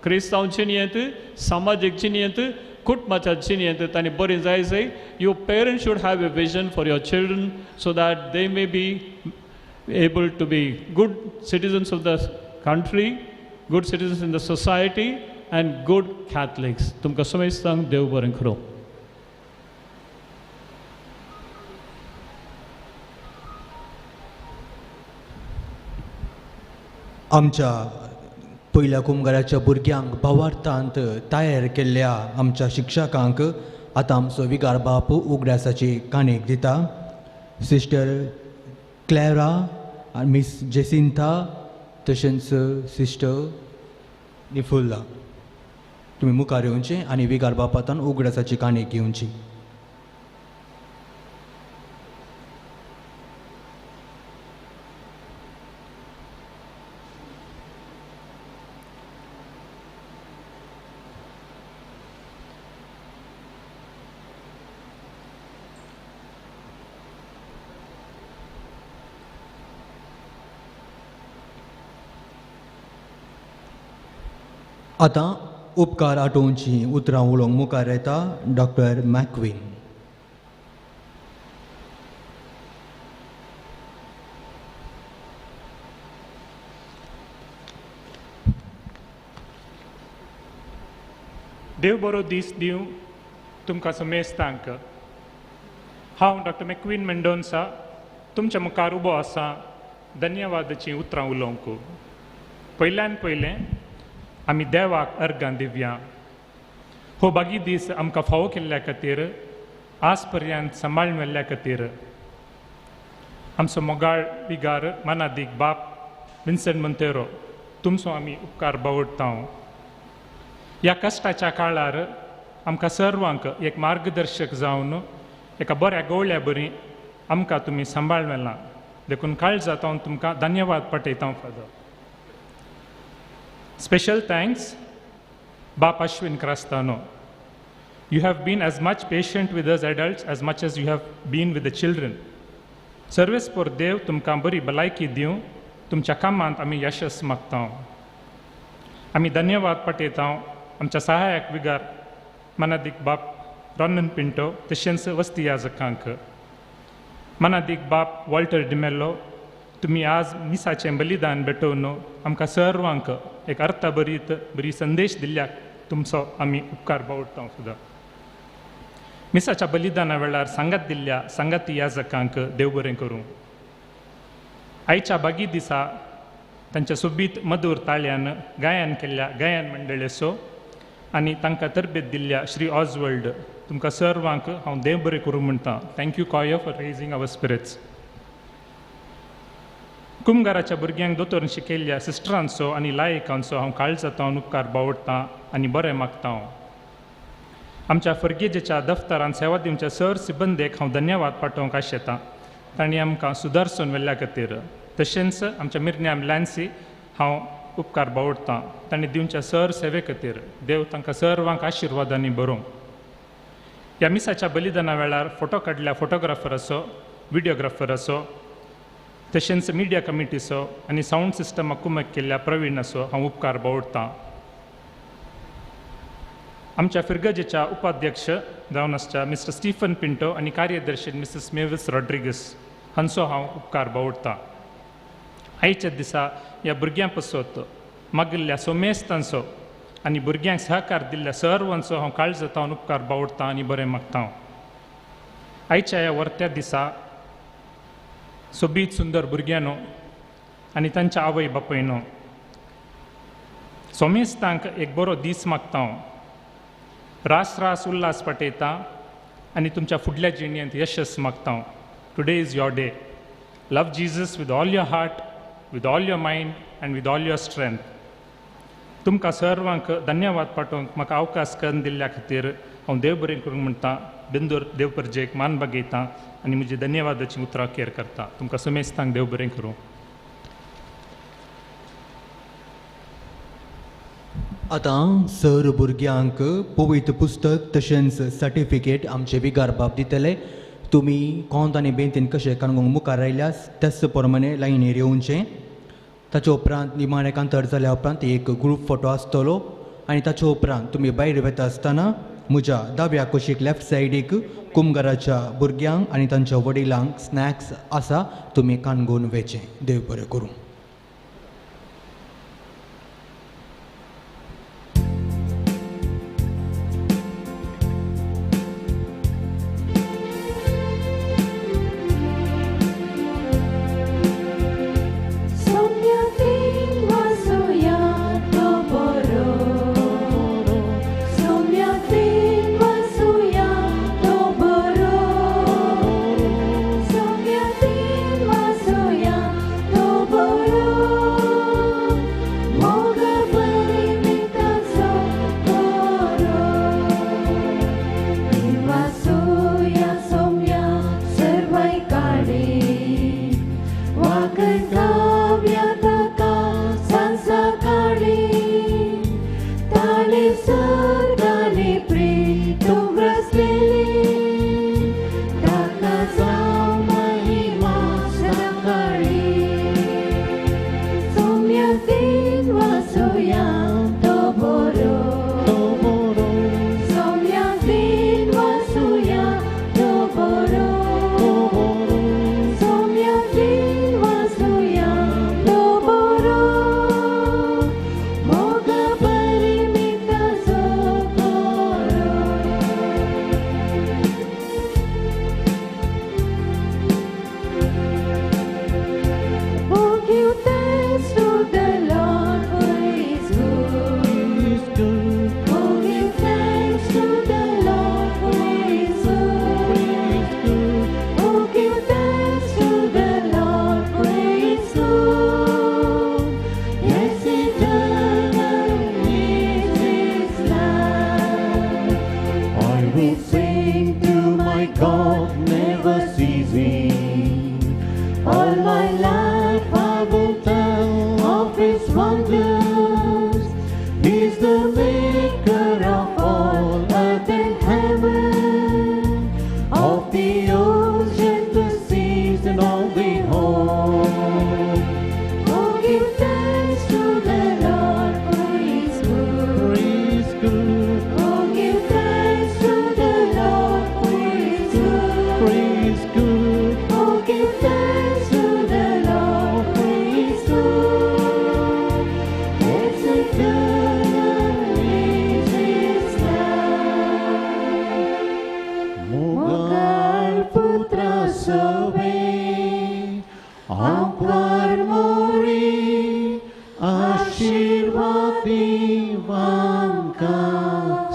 क्रिस्तांव जिणेंत, सामाजीक जिणेंत, कुटुंबाच्या जिणेंत तांणी बरीं जाय जाय. Your parents should have a vision for your children so that they may be able to be good citizens of the country, good citizens in the society and good Catholics. तुमकां समेस्तांक देव बरें करूं. आमच्या पयल्या कुमगाराच्या भुरग्यांक भावार्थांत तयार केल्ल्या आमच्या शिक्षकांक आतां आमचो विगार बाप उगडासाची काणयेक दिता. सिस्टर क्लॅरा आनी मिस जेसिंथा तशेंच सिस्टर निफुल्ला तुमी मुखार येवचे आनी विगार बापातान उगडासाची काणी घेवची. आतां उपकार आटोवची उतरां उलोवंक मुखार येता डॉक्टर मॅकवीन. देव बरो दीस दिवं तुमकां समेस्तांक. हांव डॉक्टर मॅक्वीन मेंडोन्सा तुमच्या मुखार उबो आसा धन्यवादाचीं उतरां उलोवंक. पयल्यान पयलें आमी देवाक अर्गां दिवया. हो बागी दीस आमकां फावो केल्ल्या खातीर, आज पर्यंत सांबाळून व्हेल्ल्या खातीर आमचो मोगाळ विगार मानादीक बाप विन्सन मोंतेरो तुमचो आमी उपकार बावडटा. ह्या कश्टाच्या काळार आमकां सर्वांक एक मार्गदर्शक जावन एका बऱ्या गवळ्या बरी आमकां तुमी सांबाळ व्हेलां, देखून काळजांत हांव तुमकां धन्यवाद पाठयता फादर. स्पेशल thanks बाप Ashwin Crastano. You have been as much patient with us adults as much as you have been with the children. सर्वेस्पोर देव तुमकां बरी भलायकी दिवं, तुमच्या कामांत आमी यशस मागता. आमी धन्यवाद पाठयता आमच्या सहायक विगार मनादीक बाप रॉनन पिंटो, तशेंच वस्ती याजकांक. मनादीक बाप वॉल्टर डिमेल्लो, तुमी आज मिसाचें बलिदान भेटोवन आमकां सर्वांक एक अर्थभरीत बरी संदेश दिल्ल्याक तुमचो आमी उपकार बावडटा सुद्दां. मिसाच्या बलिदाना वेळार सांगात दिल्ल्या सांगाती याजकांक देव बरें करूं. आयच्या बागी दिसा तांच्या सोबीत मधूर ताळ्यान गायन केल्ल्या गायन मंडळेचो आनी तांकां तरबेत दिल्ल्या श्री ऑजवर्ल्ड तुमकां सर्वांक हांव देव बरें करूं म्हणटा. Thank you choir for raising our spirits. कुमगाराच्या भुरग्यांक दोतोरून शिकयल्ल्या सिस्टरांचो आनी लायकांचो हांव काळजांत उपकार बावडटा आनी बरें मागता. आमच्या फर्गेजेच्या दफ्तरान सेवा दिवच्या सर सिबंदेक हांव धन्यवाद पाठोवंक आशेता, तांणी आमकां सुदारसून व्हेल्ल्या खातीर. तशेंच आमच्या मिरन्याम लॅन्सी हांव उपकार बावडटा, तांणी दिवच्या सर सेवे खातीर. देव तांकां सर्वांक आशिर्वादांनी बरोवं. ह्या मिसाच्या बलिदाना वेळार फोटो काडल्या फोटोग्राफराचो, विडियोग्राफराचो, तशेंच मिडिया कमिटीचो आनी सावंड सिस्टमाक कुमक केल्ल्या प्रवीणाचो हांव उपकार बावडटा. आमच्या फिर्गजेच्या उपाध्यक्ष जावन आसच्या मिस्टर स्टीफन पिंटो आनी कार्यदर्शी मिसेस मेविस रॉड्रिगस हांचो हांव उपकार बावडटा. आयच्या दिसा ह्या भुरग्यां पसत मागिल्ल्या सोमेस्तांचो आनी भुरग्यांक सहकार दिल्ल्या सर्वांचो हांव काळजांत उपकार बावडटा आनी बरें मागता. आयच्या ह्या वर्त्या दिसा सोबीत सुंदर भुरग्यांनो आनी तांच्या आवय बापायनो सोमेस्तांक एक बरो दीस मागता. रास रास उल्हास पाठयता आनी तुमच्या फुडल्या जिणेंत यशस मागता. Today is your day. Love Jesus with all your heart, with all your mind and with all your strength. तुमकां सर्वांक धन्यवाद पाठोवंक म्हाका अवकाश करून दिल्ल्या खातीर हांव देव बरें करूंक म्हणटा. बेंदूर देव परजेक मान बागयता आनी म्हजी धन्यवादाची उतरां केर करता. तुमकां समेस्तांक देव बरें करूं. आतां सर भुरग्यांक पवित्र पुस्तक तशेंच सर्टिफिकेट आमचे विगार बाब दितले. तुमी कोंत आनी बेंतीन कशें काणकोण मुखार आयल्यास त्याच प्रमाणे लायनीर येवचें. ताचे उपरांत निमाणें कांतर जाल्या उपरांत एक ग्रूप फोटो आसतलो आनी ताचे उपरांत तुमी भायर वता आसतना म्हज्या दाव्या कुशीक लेफ्ट सायडीक कुमगाराच्या भुरग्यांक आनी तांच्या वडिलांक स्नॅक्स आसा, तुमी काणकोण वेचें. देव बरें करूं. Moga parimita. the maker of all earth and heaven, of the ocean, the seas, and all the whole. Oh, give thanks to the Lord, for He is good. For He is good. Oh, give thanks to the Lord, for He is good. For He is good. Oh, give thanks to the Lord, for He is good. It's eternal is His love. Mughal putra save, Ankwar mori, Ashirwad divanka.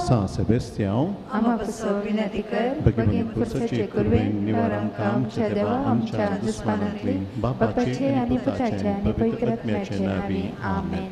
San Sebastian, आमा पासो विनंती कर भगवान पुरसाचे कुर्वेन निवार आमकां आमच्या देवा आमच्या दुस्मानांतली बापाचे आनी पुताचे आनी पवित्र आत्म्याचे नांवी आमेन.